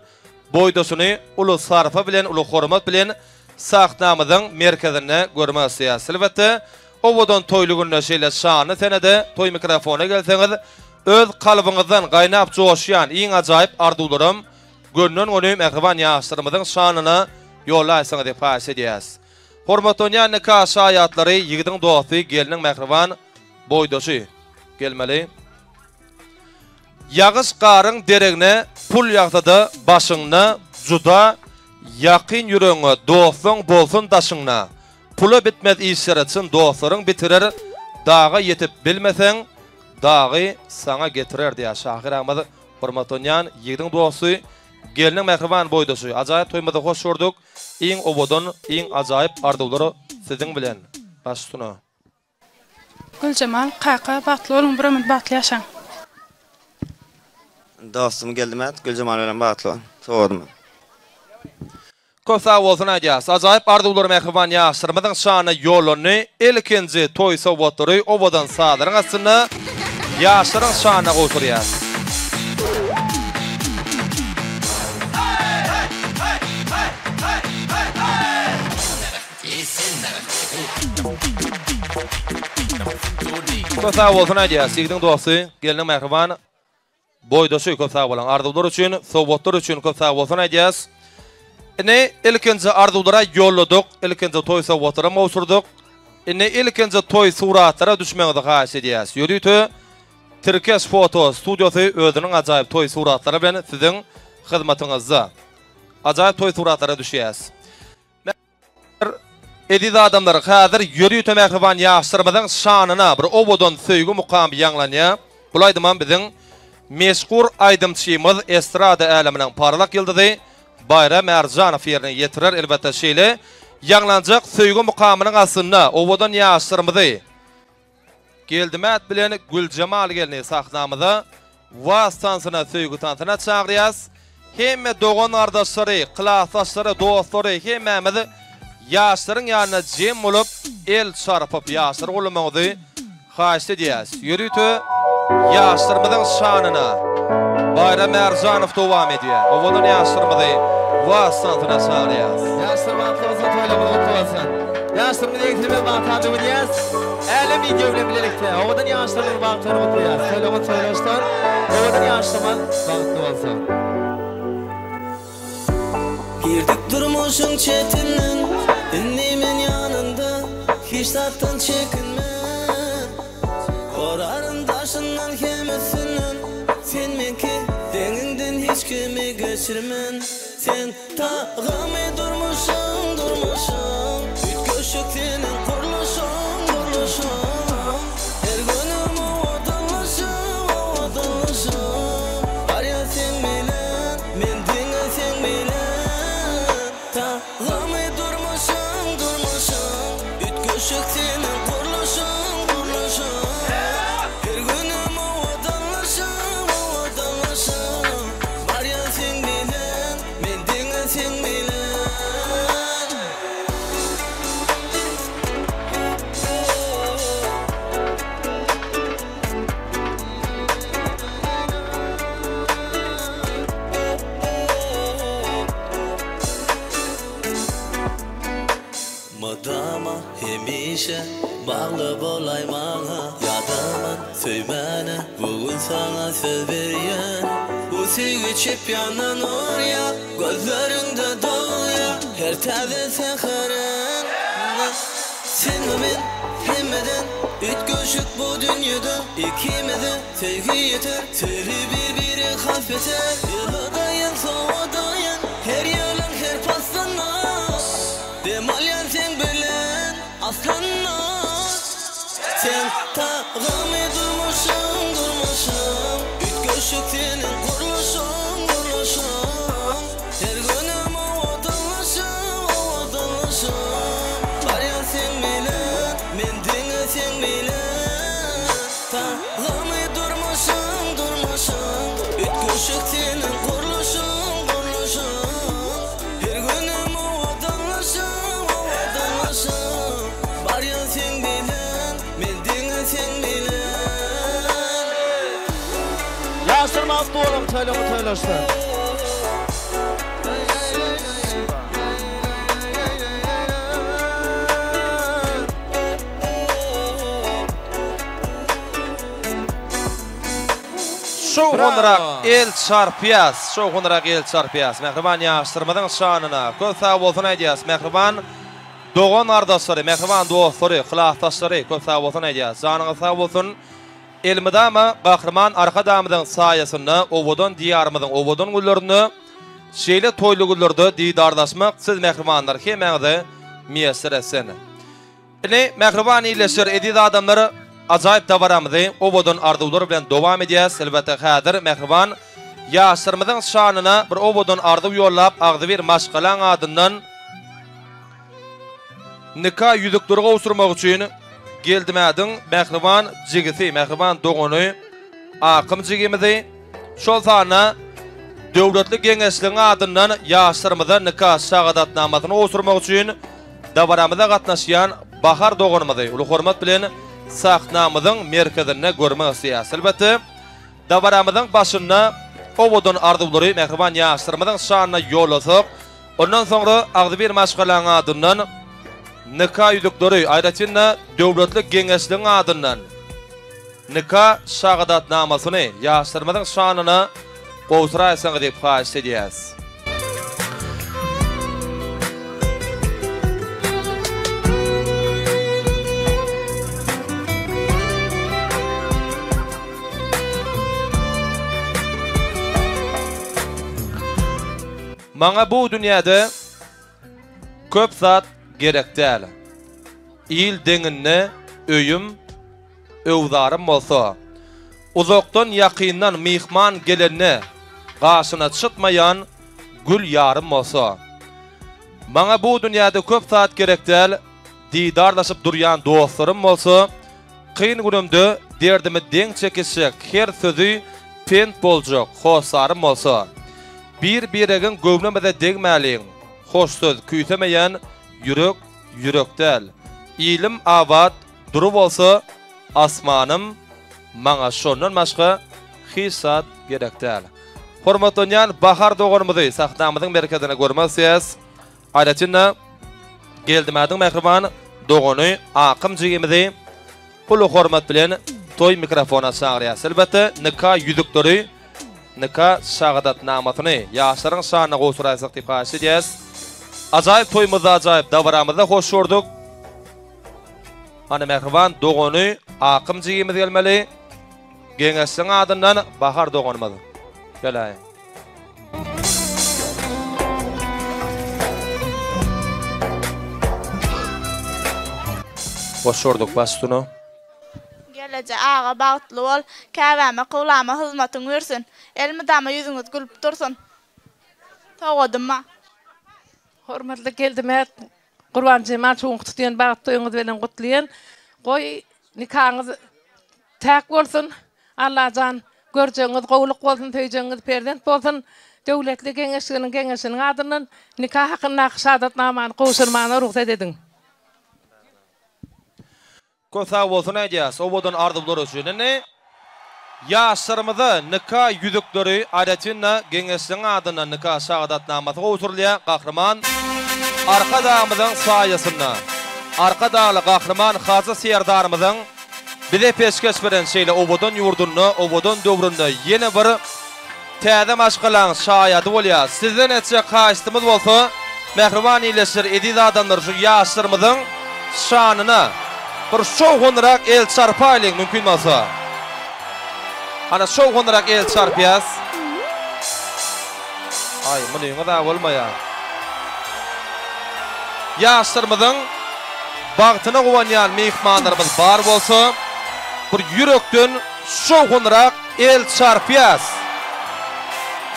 boýdaşyny uly sarpa bilen, uly hormat bilen sahnamyzyň merkezinde görmek isleýäs. Elbetde, owadan toýly günde şeýle şanly senede toý mikrofona gelseňiz, Öz kalbyňyzdan gaýnap joşýan iň ajaýyp arzuwlaram gönden-göni mähriban ýaşlarymyzyň şanyna ýollaýsaňyz diýip haýyş edýäs. Hormatlanýan nika şaýatlary, ýigidiň dosty, gelniň mähriban boýdaşy gelmeli. Ýagyş garyň deregne pul ýagsada başyňda juda ýakyn ýüregiňe dostlaň bolsun daşyňda pula bitmez işleri çyn dostlaryň bitirer daga ýetip bilmeseň Dagy saňa getirer diýýär şahyr agymyz hormatlanýan ýigidiň dosty, gelniň mähriban boýdaşy. Ajaýyp toýumyzda hoş gördük. Iň owadan, iň ajaýyp arzuwlar siziň bilen. Baş üstüne. Güljemal, kaka, bagtly boluň, bir ömür bagtly ýaşaň! Dostum Geldimät, Güljemal bilen bagtly bol. Sowgadymy. Köp sag bolsun aýdýas. Ajaýyp arzuwlar mähriban ýaşlarymyzyň şanyna ýollandy. Ilkinji toý sowgatlary owadan sazlaryň astynda ýaşlaryň şanyna gowşurýas. Köp sag bolsun aýdýas. Ýigidiň dosty, gelniň mähriban Boýdaşy köp sag boluň arzuwlar üçin, sowgatlar üçin köp sag bolsun aýdýas. Indi ilkinji arzuwlara ýolladyk, ilkinji toý sowgatlaram gowşurdyk. Indi ilkinji toý suratlara düşmegiňizi haýyş edýäs. Ýörite Tirkeş foto studiýasy özüniň ajaýyp toý suratlary bilen siziň hyzmatyňyzda. Ajaýyp toý suratlara düşýäs. Eziz adamlar, häzir ýörite mähriban ýaşlarymyzyň şanyna bir owadan söýgi mukamy ýaňlanýar. Bul aýdymam biziň meşhur aýdymçymyz, estrada äleminiň parlak ýyldyzy Baýram Ärjanow ýerine ýetirer. Elbetde, şeýle ýaňlanjak söýgi mukamynyň astynda owadan ýaşlarymyzy Geldimät bilen Güljemal gelni sahnamyza Was tansyna söýgi tansyna çagyrýas. Hemme dogan gardaşlary, klasdaşlary, dostlary hemmämiz ýaşlaryň ýanyna jem bolup el çarpyp ýaşlary gollamagyňyzy haýyşt edýäs. Ýörite ýaşlarymyzyň şanyna Baýram Ärjanow dowam edýär. Owadan ýaşlarymyzy Was tansyna çagyrýas. Ýaşlar bagtly bolsun toýlarymyz gutly bolsun. Ýaşlarymyz egsilmez bagta öwünýäs. Älem wideo bilen bilelikde owadan ýaşlarymyz bagtlaryny gutlaýas. Toýlaryňyz toýlaşsyn. Owadan ýaşlarymyz bagtly bolsun. Girdik durmuşyň çetinden Indi men ýanynda Hiç zatdan çekinmen Goraryn daşyndan hem üstünden Sen meňki deňiňden hiç kimi geçirmen Sen Tagamy durmuşyň durmuşyň Üýtgeşik seniň gurluşyň gurluşyň Her günüm owadanlaşyp owadanlaşyp Barýan seň bilen men diňe seň bilen Tagamy durmuşyň durmuşyň Üýtgeşik seniň gurluşyň gurluşyň Her günüm owadanlaşyp owadanlaşyp Barýan seň bilen Men diňe seň bilen. Mydama hemişe bagly bolaý maňa Ýadaman söýmäne bu gün saňa söz berýän Bu söýgi çep ýandan urýa Gözleriňde dogýa Her täze säheriň Sen we men hemmeden Üýtgeşik bu dünýede Ikimize söýgi ýeter Söýli bir-birek has beter Ýyladaýyn sowadaýyn Her ýylyň her paslynda Dem alýan seň bilen aslynda Sen tagamy durmuşyň durmuşyň Üýtgeşik seniň gurluşyň gurluşyň Her günüm owadanlaşyp owadanlaşyp Barýan seň bilen men diňe seň bilen Tagamy durmuşyň durmuşyň Üýtgeşik seniň gurluşyň gurluşyň Her günüm owadanlaşyp owadanlaşyp Barýan seň bilen men diňe seň bilen. Ýaşlar bagtly boluň toýlaryňyz toýlaşsyn. Şowhunrak el çarpýas, şowhunrak el çarpýas. Mähriban ýaşlarymyzyň şanyna köp sag bolsun aýdýas. Mähriban dogan gardaşlary, mähriban dostlary, klasdaşlary köp sag bolsun aýdýas. Janyňyz sag bolsun. Elmydama Gahryman Arkadagymyzyň saýasynda owadan Diýarymyzyň owadan günlerinde şeýle toýly günlerde didarlaşmak siz mähribanlar hemmäňize miýesser etsin. Ine, mähriban ildeşler, eziz adamlar, ajaýyp dabaramyzy owadan arzuwlar bilen dowam edýäs. Elbetde, häzir mähriban ýaşlarymyzyň şanyna bir owadan arzuw ýollap, agzybir maşgalaň adyndan nika ýüzükleri gowşurmak üçin. Geldimädiň mähriban jigisi, mähriban dogany Akym jigimizi, şol sanda Döwletli Geňeşligiň adyndan ýaşlarymyza nika şahadatnamasyny gowşurmak üçin dabaramyza gatnaşýan Bahar doganymyzy uly hormat bilen sahnamyzyň merkezinde görmek isleýäris. Elbetde, dabaramyzyň başynda owadan arzuwlary mähriban ýaşlarymyzyň şanyna ýollasak, ondan soňra agzybir maşgalaň adyndan nika ýüzükleri, aýratyn-da, Döwletli Geňeşligiň adyndan nika şahadatnamasyny ýaşlarymyzyň şanyna gowşuraýsaňyz diýip haýyşt edýäris. Maňa bu dünýäde köp zat gerek däl. Il deňinde öýüm, öwzarym bolsa, uzakdan-ýakyndan myhman gelende gaşyna çytmaýan gül ýarym bolsa. Maňa bu dünýäde köp zat gerek däl, didarlaşyp durýan dostlarym bolsa, kyn günümde derdimi deň çekişjek, her sözi pent boljak hossarym bolsa. Bir-biregiň göwnümize degmäliň, hoş söz küýsemeýän ýürek ýürek däl. Ilim abat, dury bolsa asmanym maňa şondan başga hiç zat gerek däl. Hormatlanýan Bahar doganymyzy sahnamyzyň merkezinde görmek isleýäs. Aýratyn-da Geldimädiň mähriban dogany Akym jigimizi uly hormat bilen toý mikrofona çagyrýas. Elbetde nika ýüzükleri Nika şahadatnamasyny ýaşlaryň şanyna gowşuraýsak diýip haýyş edýäs. Ajaýyp toýumyzda ajaýyp dabaramyzda hoş gördük. Hany mähriban dogany Akym jigimiz gelmeli. Geňeşligiň adyndan Bahar doganymyz. Geläýiň. Hoş gördük baş üstüne. Geleje aga bagtly bol, käbäme kywlama hyzmatyň ürsün. Elmydama ýüzüňiz gülüp dursun. Sowgadym bar. Hormatly Geldimät Gurbanjemal şu günki tutýan bagt toýuňyz bilen gutlaýan. Goý nikaňyz täk bolsun. Allajan görjegiňiz gowulyk bolsun, söýjegiňiz perzent bolsun. Döwletli geňeşliginiň geňeşiniň adyndan nika hakyndaky şahadatnamany gowşurmagyna rugsat ediň. Köp sag bolsun aýdýas owadan arzuwlar üçin. Indi ýaşlarymyza nika ýüzükleri aýratynda geňeşligiň adyndan nika şahadatnamasy gowşurylýar Gahryman Arkadagymyzyň saýasynda Arkadagly Gahryman Hajy Serdarymyzyň bize peşgeş beren şeýle owadan ýurdunda owadan döwründe ýene bir Täze maşgalaň şaýady bolýas. Sizden etjek haýyştymyz bolsa, mähriban ildeşler, eziz adamlar şu ýaşlarymyzyň şanyna bir şowhunrak el çarpaýlyň mümkin bolsa. Hana şowhunrak el çarpýas. Aý, munyňyz-a bolmaýar. Ýaşlarymyzyň bagtyna guwanýan myhmanlarymyz bar bolsa, bir ýürekden şowhunrak El çarpýas.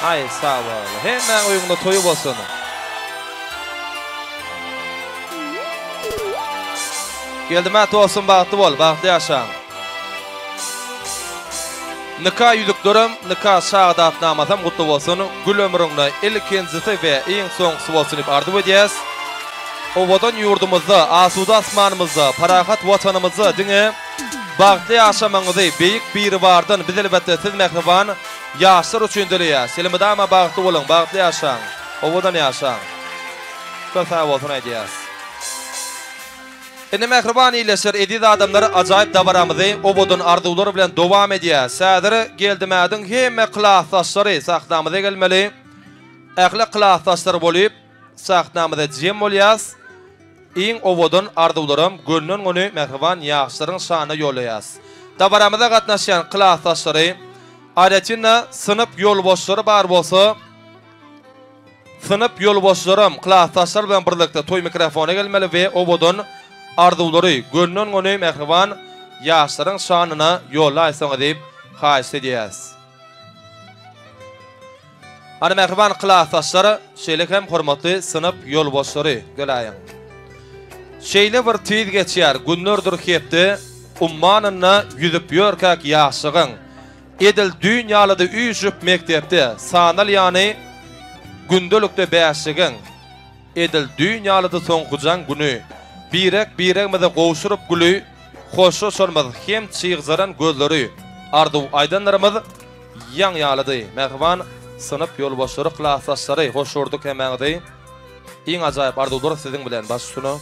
Aý sag bol. Hemmäň öýüňde toýy bolsun. Geldimät dostum bagtly bol, bagtly ýaşaň. Nika ýüzüklerem, nika şahadatnamasam gutly bolsun. Gül ömrüňde ilkinjisi we iň soňkusy bolsun diýip arzuw edýäs. Owadan ýurdumyzda, asuda asmanymyzda, parahat Watanymyzda diňe Bagtly ýaşamagyňyzy Beýik Biribardan biz elbetde siz mähriban ýaşlar üçin dileýäs. Elmydama bagtly boluň, bagtly ýaşaň, owadan ýaşaň. Köp sag bolsun aýdýas. Indi mähriban ildeşler, eziz adamlar ajaýyp dabaramyzy owadan arzuwlar bilen dowam edýäs. Häzir Geldimädiň hemme klasdaşlary sahnamyza gelmeli. Ähli klasdaşlar bolyp sahnamyza jem bolýas. Iň owadan arzuwlaram gönden-göni mähriban ýaşlaryň şanyna ýollaýas. Dabaramyza gatnaşýan klasdaşlary, aýratyn-da synp ýolbaşçylary bar bolsa, synp ýolbaşçylaram klasdaşlar bilen birlikde toý mikrofona gelmeli we owadan arzuwlary gönden-göni mähriban ýaşlaryň şanyna ýollaýsaňyz diýip haýyşt edýäs. Hany mähriban klasdaşlar, şeýle hem hormatly synp ýolbaşçylary geläýiň. Şeýle bir tiz geçýär günlerdir hepde, Ummanynda ýüzüp ýörkäk ýaşlygyň. Edil düýn ýalydy üýşüp mekdepde, Sanalýany gündelikde bäşligiň. Edil düýn ýalydy soňky jaň güni, Birek-biregimize gowşuryp güli, Hoşlaşanymyz hem çygjaran gözleri, Arzuw aýdanlarymyz ýaň ýalydy. Mähriban synp ýolbaşçylary, klasdaşlary, hoş gördük hemmäňizi. Iň ajaýyp arzuwlar siziň bilen, baş üstüne.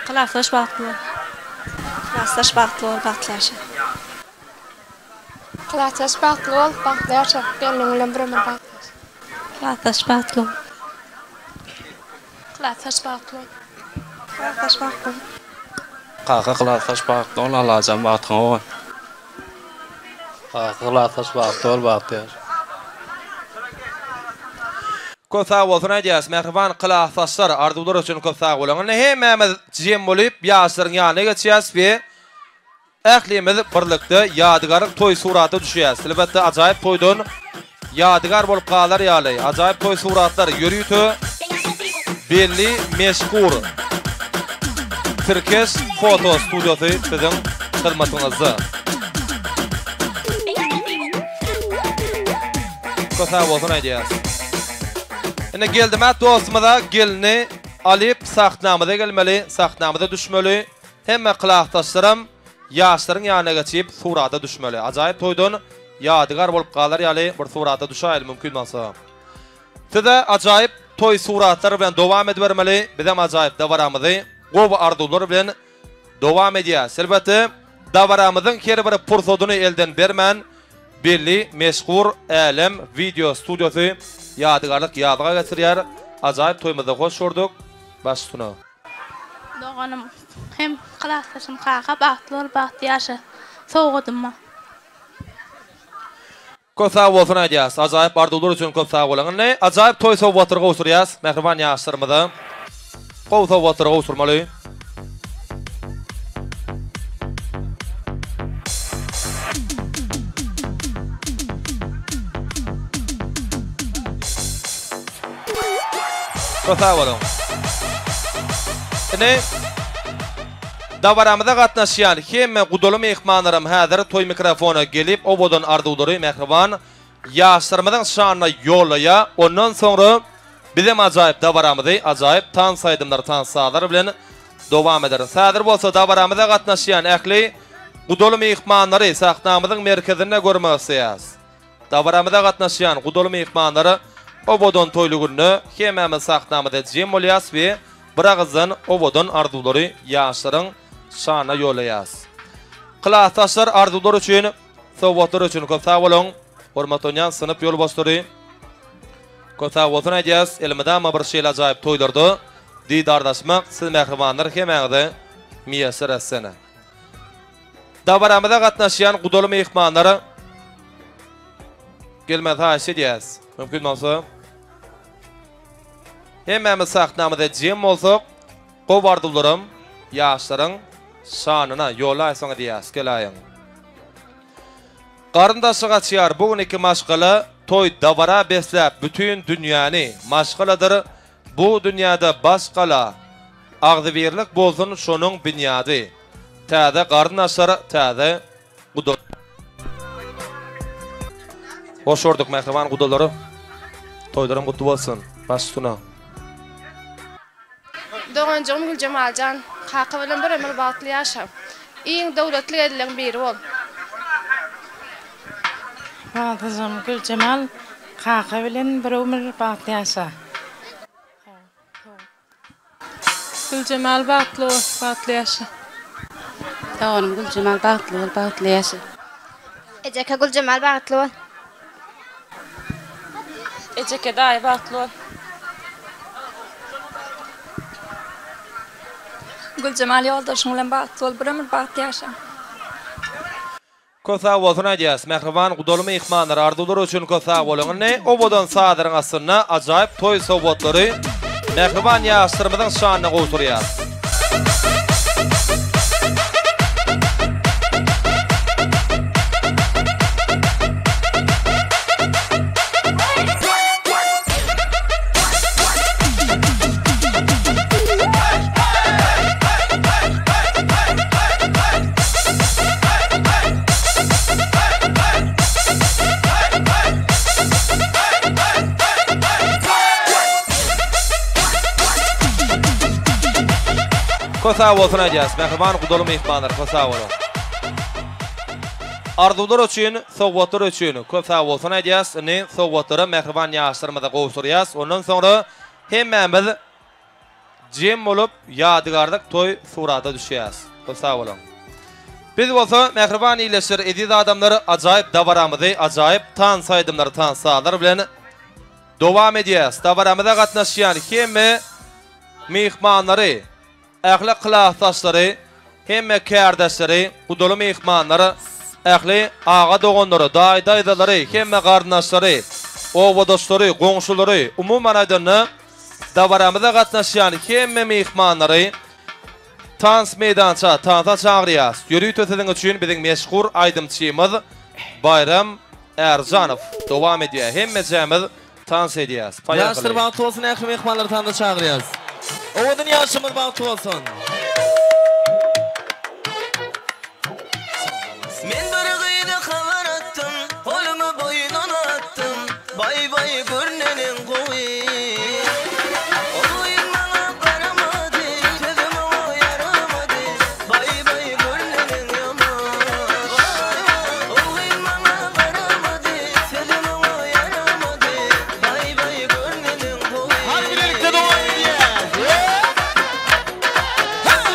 Klasdaş bagtly bol. Klasdaş bagtly bol, bagtly ýaşa. Klasdaş bagtly bol, bagtly ýaşa. Gelniň bilen bir ömür bagtly ýaşa. Klasdaş bagtly bol. Klasdaş bagtly bol. Klasdaş bagtly bol. Kaka klasdaş bagtly bol Allajan bagtyňa goý. Kaka klasdaş bagtly bol bagtly ýaşa. Köp sag bolsun aýdýas mähriban klasdaşlar arzuwlar üçin köp sag boluň indi hemmämiz jem bolyp ýaşlaryň ýanyna geçýäs we Ählimiz birlikde ýadygarlyk toý surata düşýäs. Elbetde ajaýyp toýdan ýadygar bolup galar ýaly ajaýyp toý suratlar ýörite belli meşhur Tirkeş foto studiýasy siziň hyzmatyňyzda. Köp sag bolsun aýdýas. Indi Geldimät dostumyza gelini alyp sahnamyza gelmeli, sahnamyza düşmeli. Hemme klasdaşlaram ýaşlaryň ýanyna geçip surata düşmeli. Ajaýyp toýdan ýadygar bolup galar ýaly bir surata düşäýeli mümkin bolsa. Size ajaýyp toý suratlary bilen dowam edibermeli, bizem ajaýyp dabaramyzy gowy arzuwlar bilen dowam edýäs. Elbetde dabaramyzyň her bir pursadyny elden bermän belli meşhur Älem wideo studiýasy ýadygarlyk ýazga geçirýär. Ajaýyp toýumyzda hoş gördük. Baş üstüne. Doganym hem klasdaşym kaka bagtly bol bagtly ýaşa sowgadymma. Köp sag bolsun aýdýas. Ajaýyp arzuwlar üçin köp sag boluň. Indi ajaýyp toý sowgatlary gowşurýas mähriban ýaşlarymyza. Gowy sowgatlary gowşurmaly. Köp sag boluň. Indi dabaramyza gatnaşýan hemme gudaly myhmanlaram häzir toý mikrofona gelip owadan arzuwlary mähriban ýaşlarymyzyň şanyna ýollaýa. Ondan soňra bizem ajaýyp dabaramyzy ajaýyp tans aýdymlar, tans sazlar bilen dowam ederis. Häzir bolsa dabaramyza gatnaşýan ähli gudaly myhmanlary sahnamyzyň merkezinde görmek isleýäris. Dabaramyza gatnaşýan gudaly myhmanlara owadan toýly günde hemmämiz sahnamyza jem bolýas we bir agyzdan owadan arzuwlary ýaşlaryň şanyna ýollaýas. Klasdaşlar arzuwlar üçin, sowgatlar üçin köp sag boluň. Hormatlanýan synp ýolbaşçylary köp sag bolsun aýdýas. Elmydama bir şeýle ajaýyp toýlarda didarlaşmak siz mähribanlar hemmäňize miýesser etsin. Dabaramyza gatnaşýan gudaly myhmanlara gelmegi haýyş edýäris. Mümkin bolsa, hemmämiz sahnamyza jem bolsak, gowy arzuwlaram ýaşlaryň şanyna ýollaýsaňyz diýýäris. Geläýiň. Garyndaşy gaçýar bu gün iki maşgala toý dabara besläp bütin dünýäni maşgaladyr Bu dünýäde baş gala, Agzybirlik bolsun şonuň binýady. Täze garyn açar, täze guda. Hoş gördük mähriban gudalary. Toýlaryň gutly bolsun. Baş üstüne. Doganjygym Güljemaljan, kaka bilen bir ömür bagtly ýaşa. Iň döwletli gelinleň biri bol. Baldyzym Güljemal kaka bilen bir ömür bagtly ýaşa. Güljemal bagtly bol, bagtly ýaşa. Doganym Güljemal bagtly bol, bagtly ýaşa. Ejeke Güljemal bagtly bol. Ejeke daýy bagtly bol. Güljemal ýoldaşyň bilen bagtly bol, bir ömür bagtly ýaşa. Köp sag bolsun aýdýas mähriban gudaly myhmanlar arzuwlar üçin köp sag boluň indi owadan sazaryň astynda ajaýyp toý sowgatlary mähriban ýaşlarymyzyň şanyna gowşurýas. Köp sag bolsun aýdýas mähriban gudaly myhmanlar köp sag boluň. Arzuwlar üçin, sowgatlar üçin köp sag bolsun aýdýas. Indi sowgatlary mähriban ýaşlarymyza gowşurýas. Ondan soňra hemmämiz jem bolup ýadygärlik toý surata düşýäs. Köp sag boluň. Biz bolsa mähriban ildeşler, eziz adamlar ajaýyp dabaramyzy ajaýyp tans aýdymlary, tans sazlar bilen dowam edýäs. Dabaramyza gatnaşýan hemme myhmanlary, ähli klasdaşlary, hemme kärdeşleri, gudaly myhmanlar, ähli aga-doganlary, daýy-daýzalary, hemme garyndaşlary, obadaşlary, goňşulary, umuman aýdanda, dabaramyza gatnaşýan hemme myhmanlary tans meýdança, tansa çagyrýas. Ýörite siziň üçin biziň meşhur aýdymçymyz Baýram Ärjanow dowam edýär. Hemmejämiz Tans edýäs. Ýaşlar bagtly bolsun ähli myhmanlary tansa çagyrýas. Owadan ýaşymyz bagtly bolsun. Men bir gyza habar atdym, Golumy boýnuna atdym, Baý baý gör neneň gowy. Ol gyz maňa garamady, Sözüm oňa ýaramady, Baý baý gör neneň ýaman. Ol gyz maňa garamady, Sözüm oňa ýaramady, Baý baý gör neneň gowy. Hany bilelikde dowam edýäs. Hey!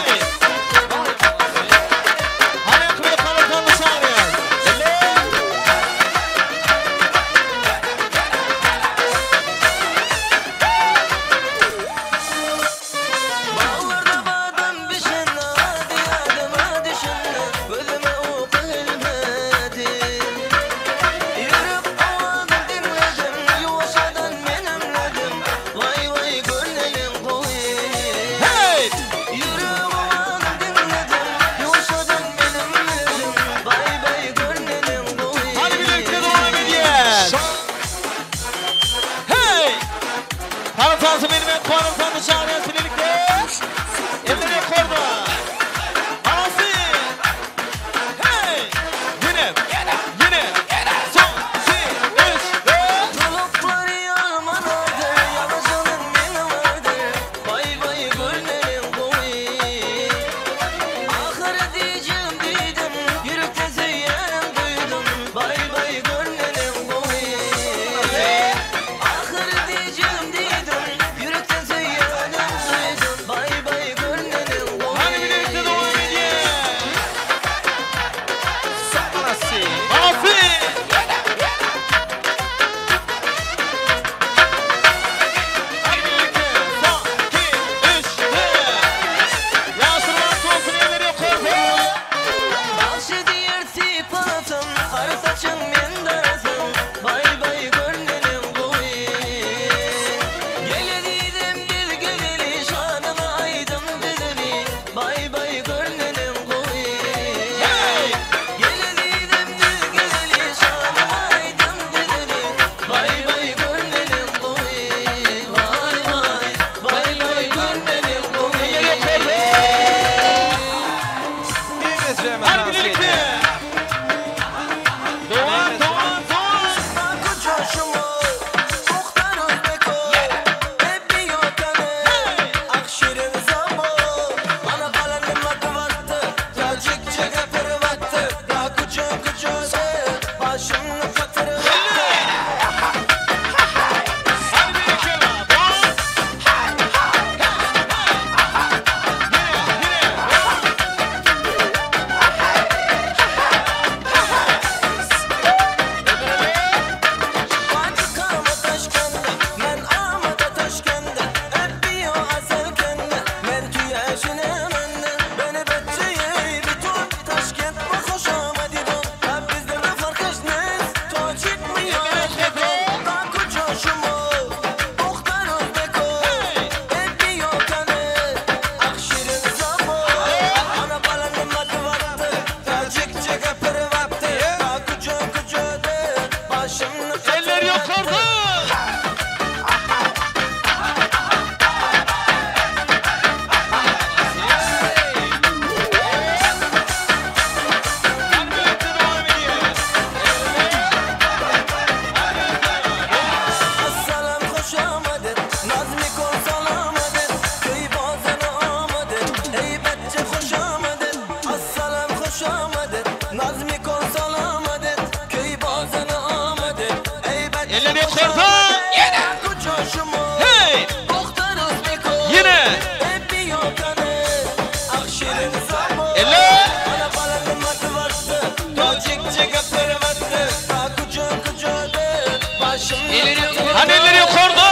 ýokarda!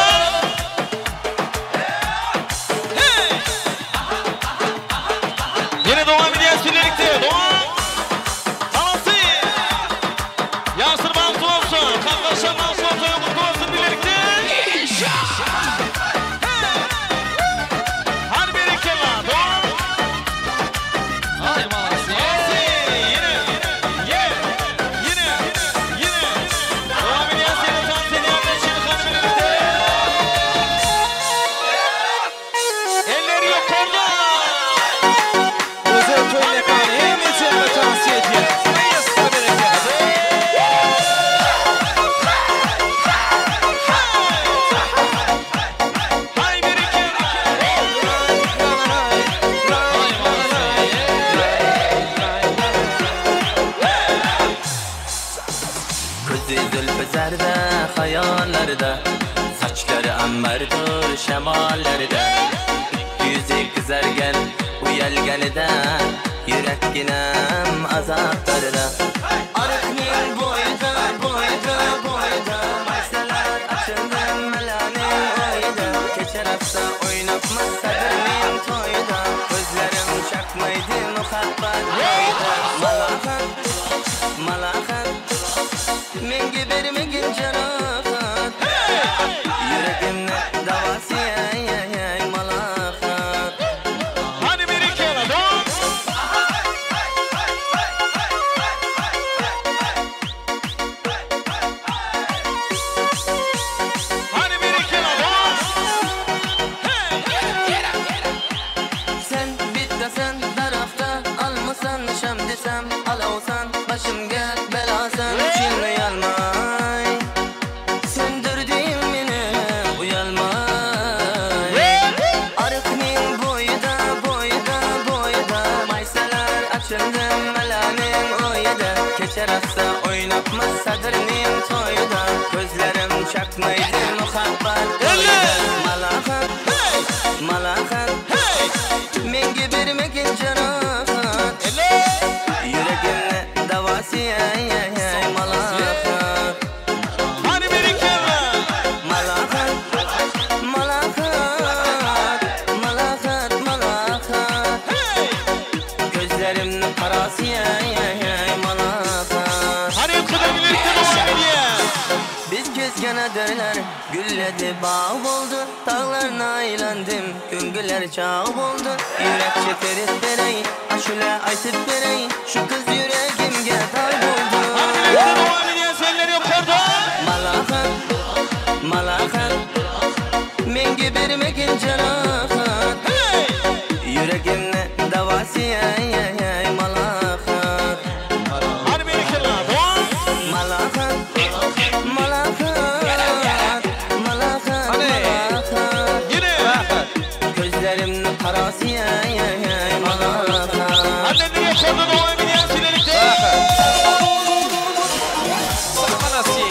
Hey! Ýene dowam edýäs bilelikde. Dowam! Halasy! Ýaşlar bagtly bolsun, kakdaşlar bagtly bolsun, gutly bolsun bilelikde. Hey! Hany berekella, dowam! Haý malasy! Ýene! Ýe! Ýene! Ýene! Dowam edýäs ýene tans edýänler Şirhany bilelikde. Eller ýokarda! Gözel toý mekany hemmeçäňe towsiýe edýäs. Maestro berekella. Haý berekella! Közi zülfü zerde hayallarda Saçları ambardır şemallerde Yüzü kızargen uyalganida Yürekginem azaplarda Arıkning boyida boyida boyida Maysalar açıldı melaning oyida Kecha raqsda o'ynabmiz sadrning to'yida Ko'zlarim chaqmaydi muhabbat joyida Malohat, malohat Menga bermagin jarohat Yuragimni davosi ay ay ay malohat Hany berekella, dowam! Hany berekella, dowam! Sen bittasan daraxtda almasan sham desam olovsan boshimga balosan chin uyalmay Söndürdün meni uyalmay Ariqning bo'yida bo'yida bo'yida Maysalar ochildi malaning o'yida Kecha raqsda o'ynabmiz sadrning to'yida Ko'zlarim chaqmaydi muhabbat to'yida Malohat, malohat Menga bermagin jarohat Yuragimni davosi ay ay ay malohat Hany berekella! Malohat, malohat, malohat, malohat Ko'zlarimni qarasi ay ay ay malohat Hany yetkiler bilelikde dowam edýäs. Biz kezgan adirlar gulladi bog' bo'ldi Tog'larni aylandim ko'ngillar chog' bo'ldi Yurak chetirib beray ashula aytib beray Shu qiz yuragimga dog' bo'ldi Hany bilelikde dowam edýäs, eller ýokarda! Malohat, malohat Menga bermagin jarohat Yuragimni davosi ay ay ay malohat Hany berekella, dowam! Malohat, malohat, malohat, malohat Ýene! Ko'zlarimni qarasi ay ay ay malohat Hany eller ýokarda dowam edýäs bilelikde! Malasy.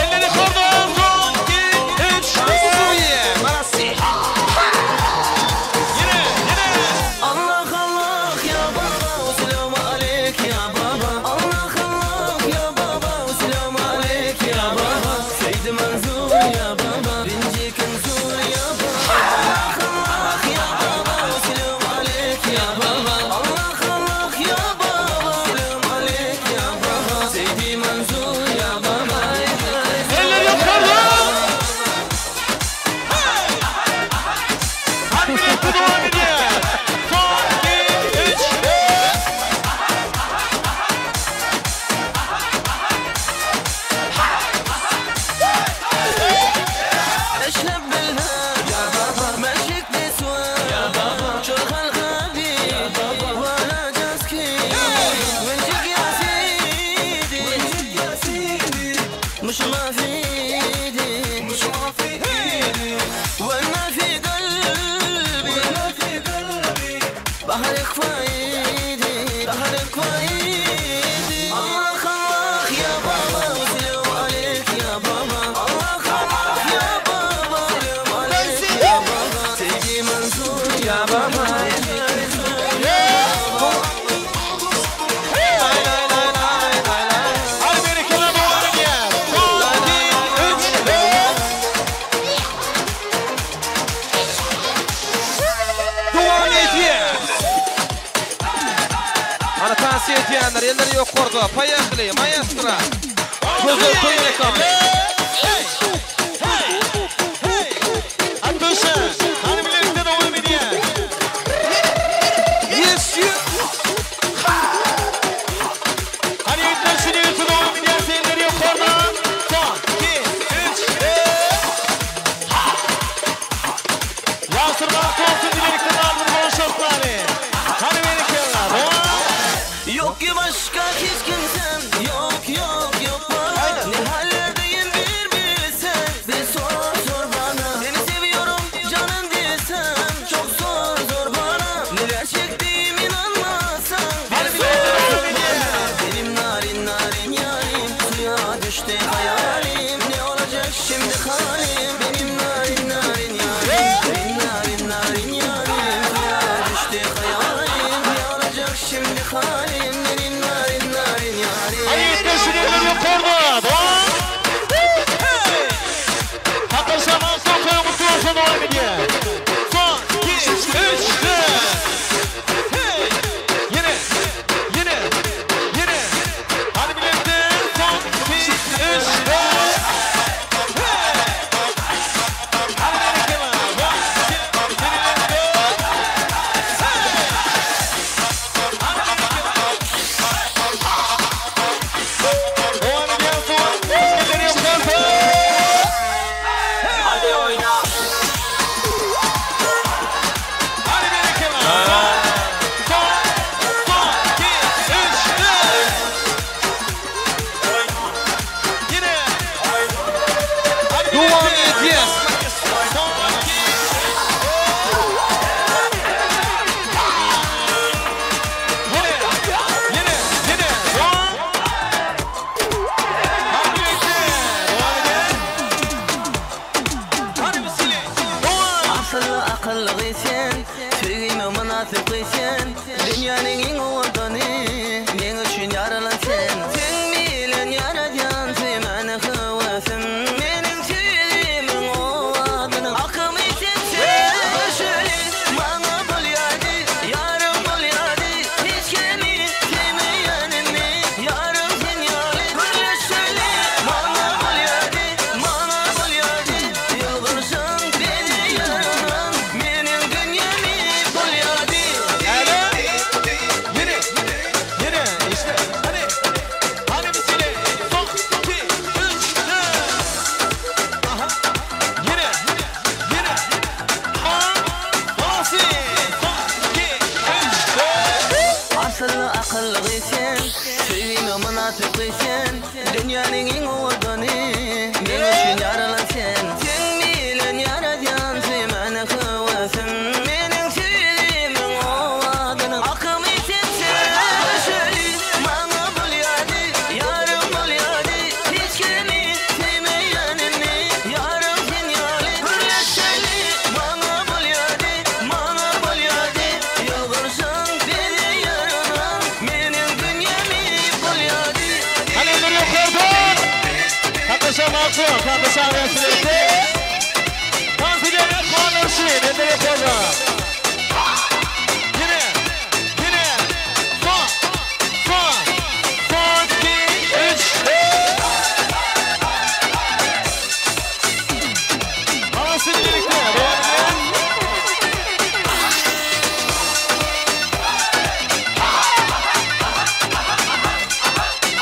Eller ýokarda, son, iki, üç! Tansuye, malasy. Ýene, ýene! Allah Allah ya baba selamu aleyk ya baba Allah Allah ya baba selamu aleyk ya baba Seyyid Mansur ya baba Birinci Mansur ya baba Allah Allah ya baba selamu aleyk ya baba Allah Allah ya baba selamu aleyk ya baba Seyyid Mansur ya baba Eller ýokarda! Hany bilelikde dowam edýäs. Son, iki, üç! اشلب بالها يا بابا ماشيك نسوان يا بابا شرخ الغبي يا بابا ولا جاسكي ونجيك يا سيدي ونجيك يا سيدي مش ما في ايدي مش ما في ايدي وانا في قلبي وانا في قلبي بحرك فايدي بحرك فايدي الله الله يا بابا وسلام عليك يا بابا الله الله يا بابا سلام عليك يا بابا سيدي منصور يا بابا Hany berekella dowam edýäs. Son, iki, üç! Tans edýänler elleri ýokarda, poýehli, maestro. Gözel toý mekany. Hey! Hey! Hey! Atuşa, hany bilelikde dowam edýäs. Yes, you. Hany ýigitler şu ýigitde dowam edýäs elleri ýokarda. Son, iki, üç, dört. Ýagşy bagtly bolsun bilelikde galdyr bolşaslary. Hany berekella. Dowam. Yok ki başka hiç kimsem Yok yok yok bana Ne hallerdeyim bir bilsen Bir sor sor bana Seni seviyorum canım desem Çok zor zor bana Neler çektiğim inanmazsan Bir sor sor bana Benim narin narin yarim Suya düştü hayalim Ne olacak şimdi halim Benim narin narin yarim Benim narin narin yarim Suya düştü hayalim Ne olacak şimdi halim Benim narin narin yarim Hany ýigitler şu elleri ýokarda. Dowam. Hey! Kakasha bagtly toýuň gutly bolsun dowam edýär. Son, iki, üç, dört. Hey! Ýene, ýene, ýene. Hany bilelikde son, iki, üç, dört. Hey! Hany berekella. One, two, three, dört. Hey! Hany berekella. Dowam edýär son. Elleri ýokarda. Hadi oyna Hany berekella. Son, son, iki, üç, dört. Ýene. Hany Dowam bilelikde. edýäs. Son, iki, Ýene, ýene, ýene. Son. Hany bilelikde. Dowam edýär. Hany bisile. Dowam. Asylly akylly sen Söýgime mynasyp sen Dünýäniň iň owadany Meň üçin ýaralan sen Sen bilen ýaradýan söýmäni höwesim Meniň söýgimiň owadyny Akymy sensin Görüşeli maňa bolýady Ýarym bolýady Hiç kimi söýmeýänimi Ýarym sen ýaly Gürleşeli maňa bolýady Maňa bolýady Ýylgyrşyň beni ýaradan Meniň dünýämi bolýady Ýene, ýene, işte, hany, hany bisile. Son, iki, üç, dört. Aha. Ýene, ýene. On, Basy. Son, iki, üç, dört. Asylly akylly sen Söýgime mynasyp sen Dünýäniň iň owadany Meň üçin ýaralan sen Sen bilen ýaradýan söýmäni höwesim Meniň söýgimiň owadyny Akymy sensin Görüşeli maňa bolýady Ýarym bolýady Hiç kimi söýmeýänimi Ýarym sen ýaly Gürleşeli maňa bolýady Maňa bolýady Ýylgyrşyň beni ýaradan Meniň dünýämi bolýady Hany elleri ýokarda. Kakasha bagtly, kakasha bilelikde. Tans edýänler guwandyryşy, elleri ýokarda. Ýene, ýene. Son, son, son, iki, üç, dört. Basy bilelikde. Dowam edýär.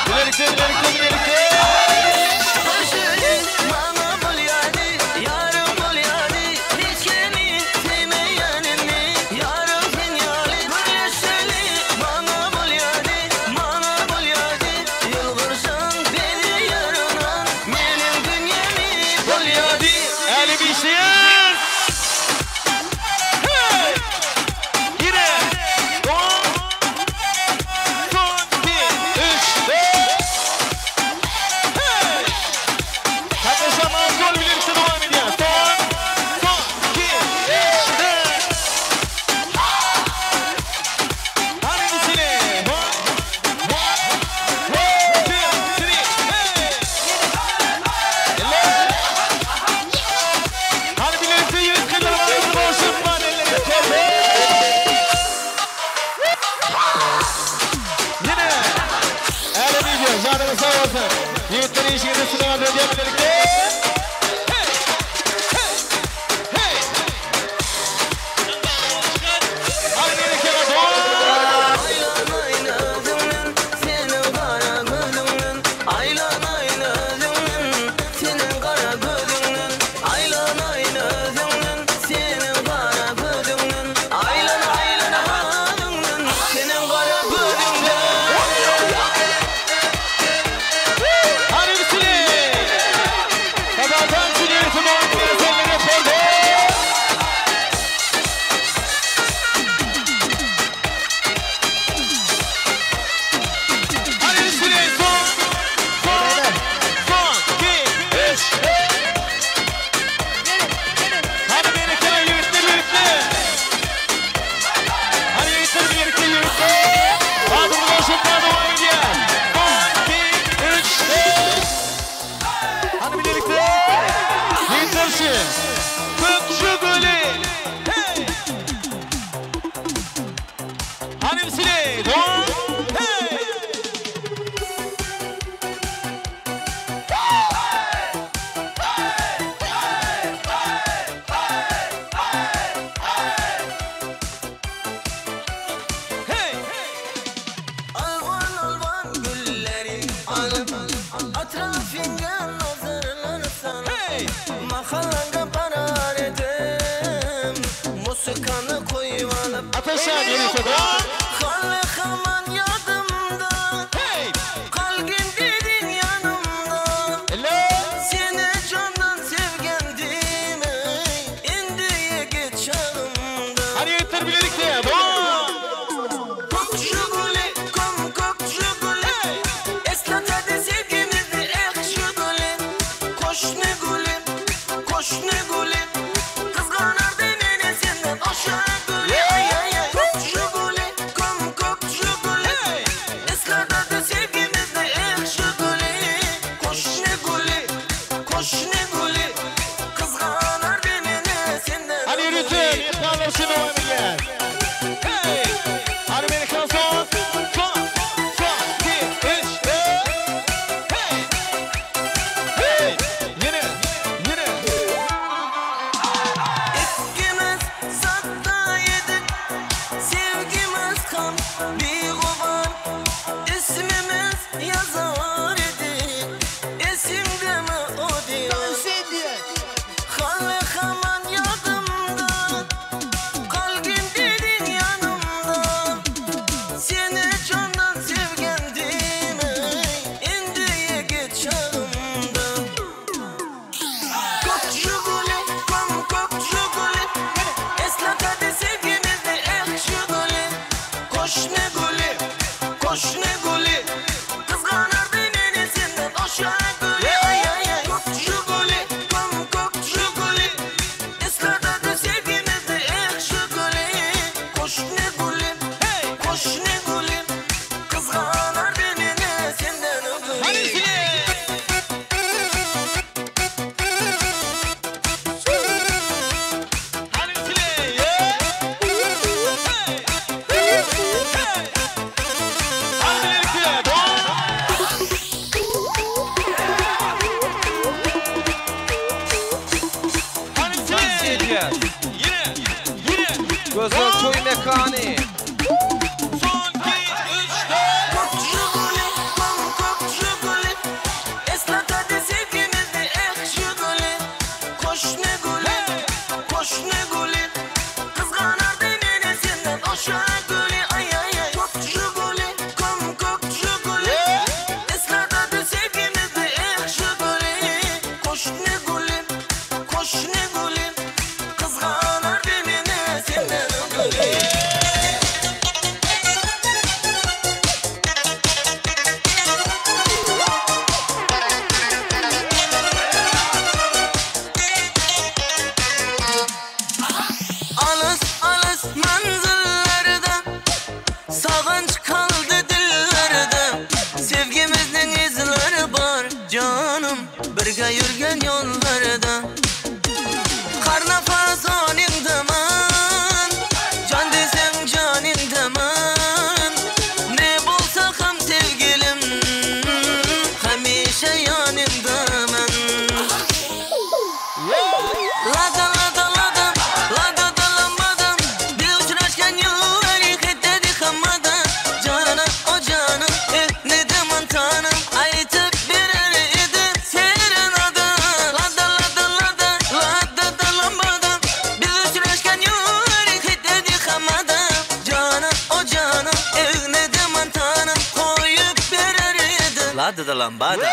Bilelikde, bilelikde, bilelikde. Görüşeli maňa bolýady Ýarym bolýady Hiç kimi söýmeýänimi Alwan-alwan gülleri alyp, Atrafyňa nazarlar salyp, Mahallaňa barar edim, Muzykany goýup alyp, Hali haman ýadymda, Galgyn dediň ýanymda, Seni jandan sevgendim, Indi ýigit çagymda. Kök Žiguli, kom kök Žiguli, Eslatady sevgimizi eh Žiguli, Koşny güli, koşny güli, Gyzganardy meni senden oşa güli, Aý aý aý. Kök Žiguli, kom kök Žiguli, Eslatady sevgimizi eh Žiguli, Koşny güli, koşny güli, Gyzganardy meni senden Hany ýörite myhmanlar üçin dowam edýär. Hey! Hany meni son. Son. Son. 2 3 4. Hey! Hey! Ýene, ýene. Ikimiz satda edik, Sevgimiz ham bigubar, Ismimiz ýazar edik, Esiňdemi o diýar? Hali haman ýadymda, Galgyn dediň ýanymda, Seni jandan sevgendim, Indi ýigit çagymda. Kök Žiguli, kom kök Žiguli, Eslatady sevgimizi eh Žiguli, Koşny güli, koşny güli, Gyzganardy meni senden oşa güli, Aý aý aý. Kök Žiguli, kom kök Žiguli, Eslatady sevgimizi eh Žiguli, Koşny güli, koşny güli, Gyzganardy meni senden güli. Gözel toý mekany. Kök Žiguli, kom kök Žiguli, Eslatady sevgimizi eh Žiguli, Koşny güli, koşny güli, Gyzganardy meni senden oşa güli, Aý aý aý. Kök Žiguli, kom kök Žiguli, Eslatady sevgimizi eh Žiguli, Koşny güli, koşny güli, Gyzganardy meni senden güli. Alys alys menzillerde Sagynç kaldy dillerde Sevgimizniň izleri bar janym Birge ýürgen ýollarda Har nafas onyňdaman Jan diýseň janyňdaman Ne bolsa ham sevgilim Hemişe ýanyňdaman Lada lada lada lada da lambada Bir uçraşkan yılları hiddedi hammada Cana o cana eh ne deman tanım Aytıp birer idi serenada Lada lada lada lada da lambada Bir uçraşkan yılları hiddedi hammada Cana o cana eh ne deman tanım Koyup birer idi Lada da lambada.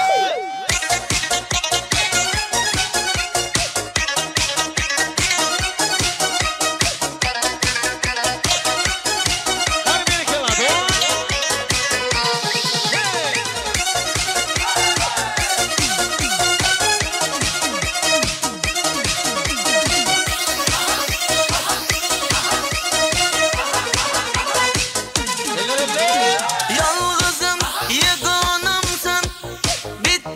Yalgızım yeganımsın. Bitti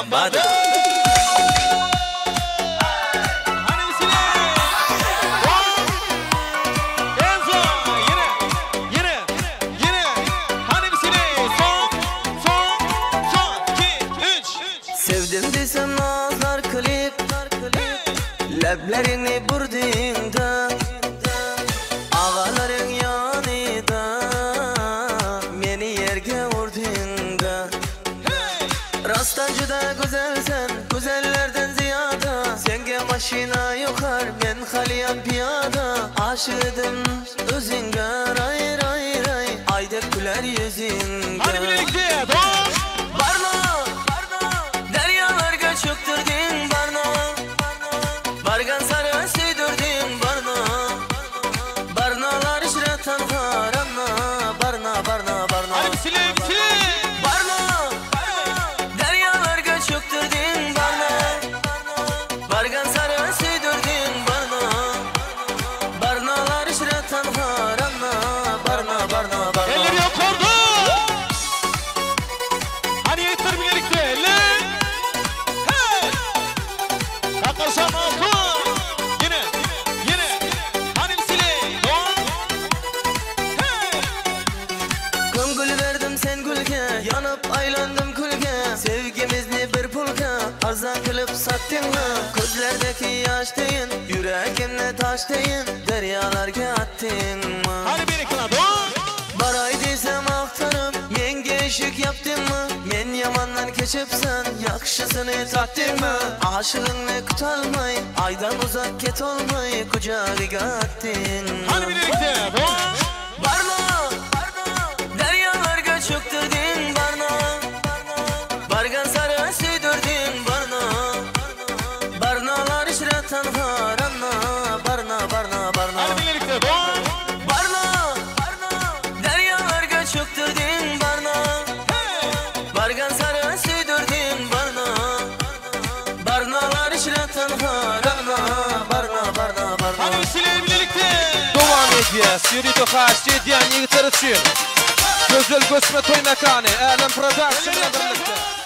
Lambada. Sevdim diýsem nazlar kylyp, Lebleriňi burdyňda, Agalaryň ýanyda, Meni ýerge urdyňda. Rastdan juda gözel sen, Gözellerden zyýada, Seňge maşyna ýokar, Men halýan pyýada. Aşyk edim özüňge, Raý, raý, raý, Aý dek güler ýüzüňge. Hany bilelikde, dos! Barna, Derýalarga çökdürdiň, Barna, Bargan sary söýdürdiň, Barna, Barnalar içre tanha, Ranna, Barna, Barna, Barna. Hany bisile, bisile! Barna, Derýalarga çökdürdiň, Barna, Bargan sary söýdürdiň, Barna, Barnalar içre tanha, Ranna, Barna, Barna, Barna. Eller ýokarda! Hany ýigitler bilelikde, eller! Hey! Kakasam altyn! Ýene, ýene, hany bisile, dos! Hey! Köň gül berdim sen gülge, Ýanyp aýlandym külge, Sevgimizni bir pulga, Arzan kylyp satdyňla. Közlerdeki ýaş deýin, Ýüregimde taş deýin, Derýalarga atdyňmy? Hany berekella, dos! Baraý diýsem agtaryp, Meňge işik ýapdyňmy? Men ýamandan keçipsen, Ýagşysyny tapdyňmy? Aşygyňny kütalmaý, Aýdan uzak ketolmaý, Kujagyga atdyňmy? Hany bilelikde, dos! Barna, Derýalarga çökdürdiň, Barna, Bargan sary söýdürdiň, Barna, Barnalar içre tanha, Ranna, Barna, Barna, Barna. Hany bilelikde, dos! Barna, Derýalarga çökdürdiň, Barna, Bargan sary söýdürdiň, Barna, Barnalar içre tanha, Ranna, Barna, Barna, Barna. Hany bisile bilelikde! Dowam edýäs, ýörite haýyşt edýän ýigitler üçin Gözel göçme toý mekany, Älem Production bilen birlikde.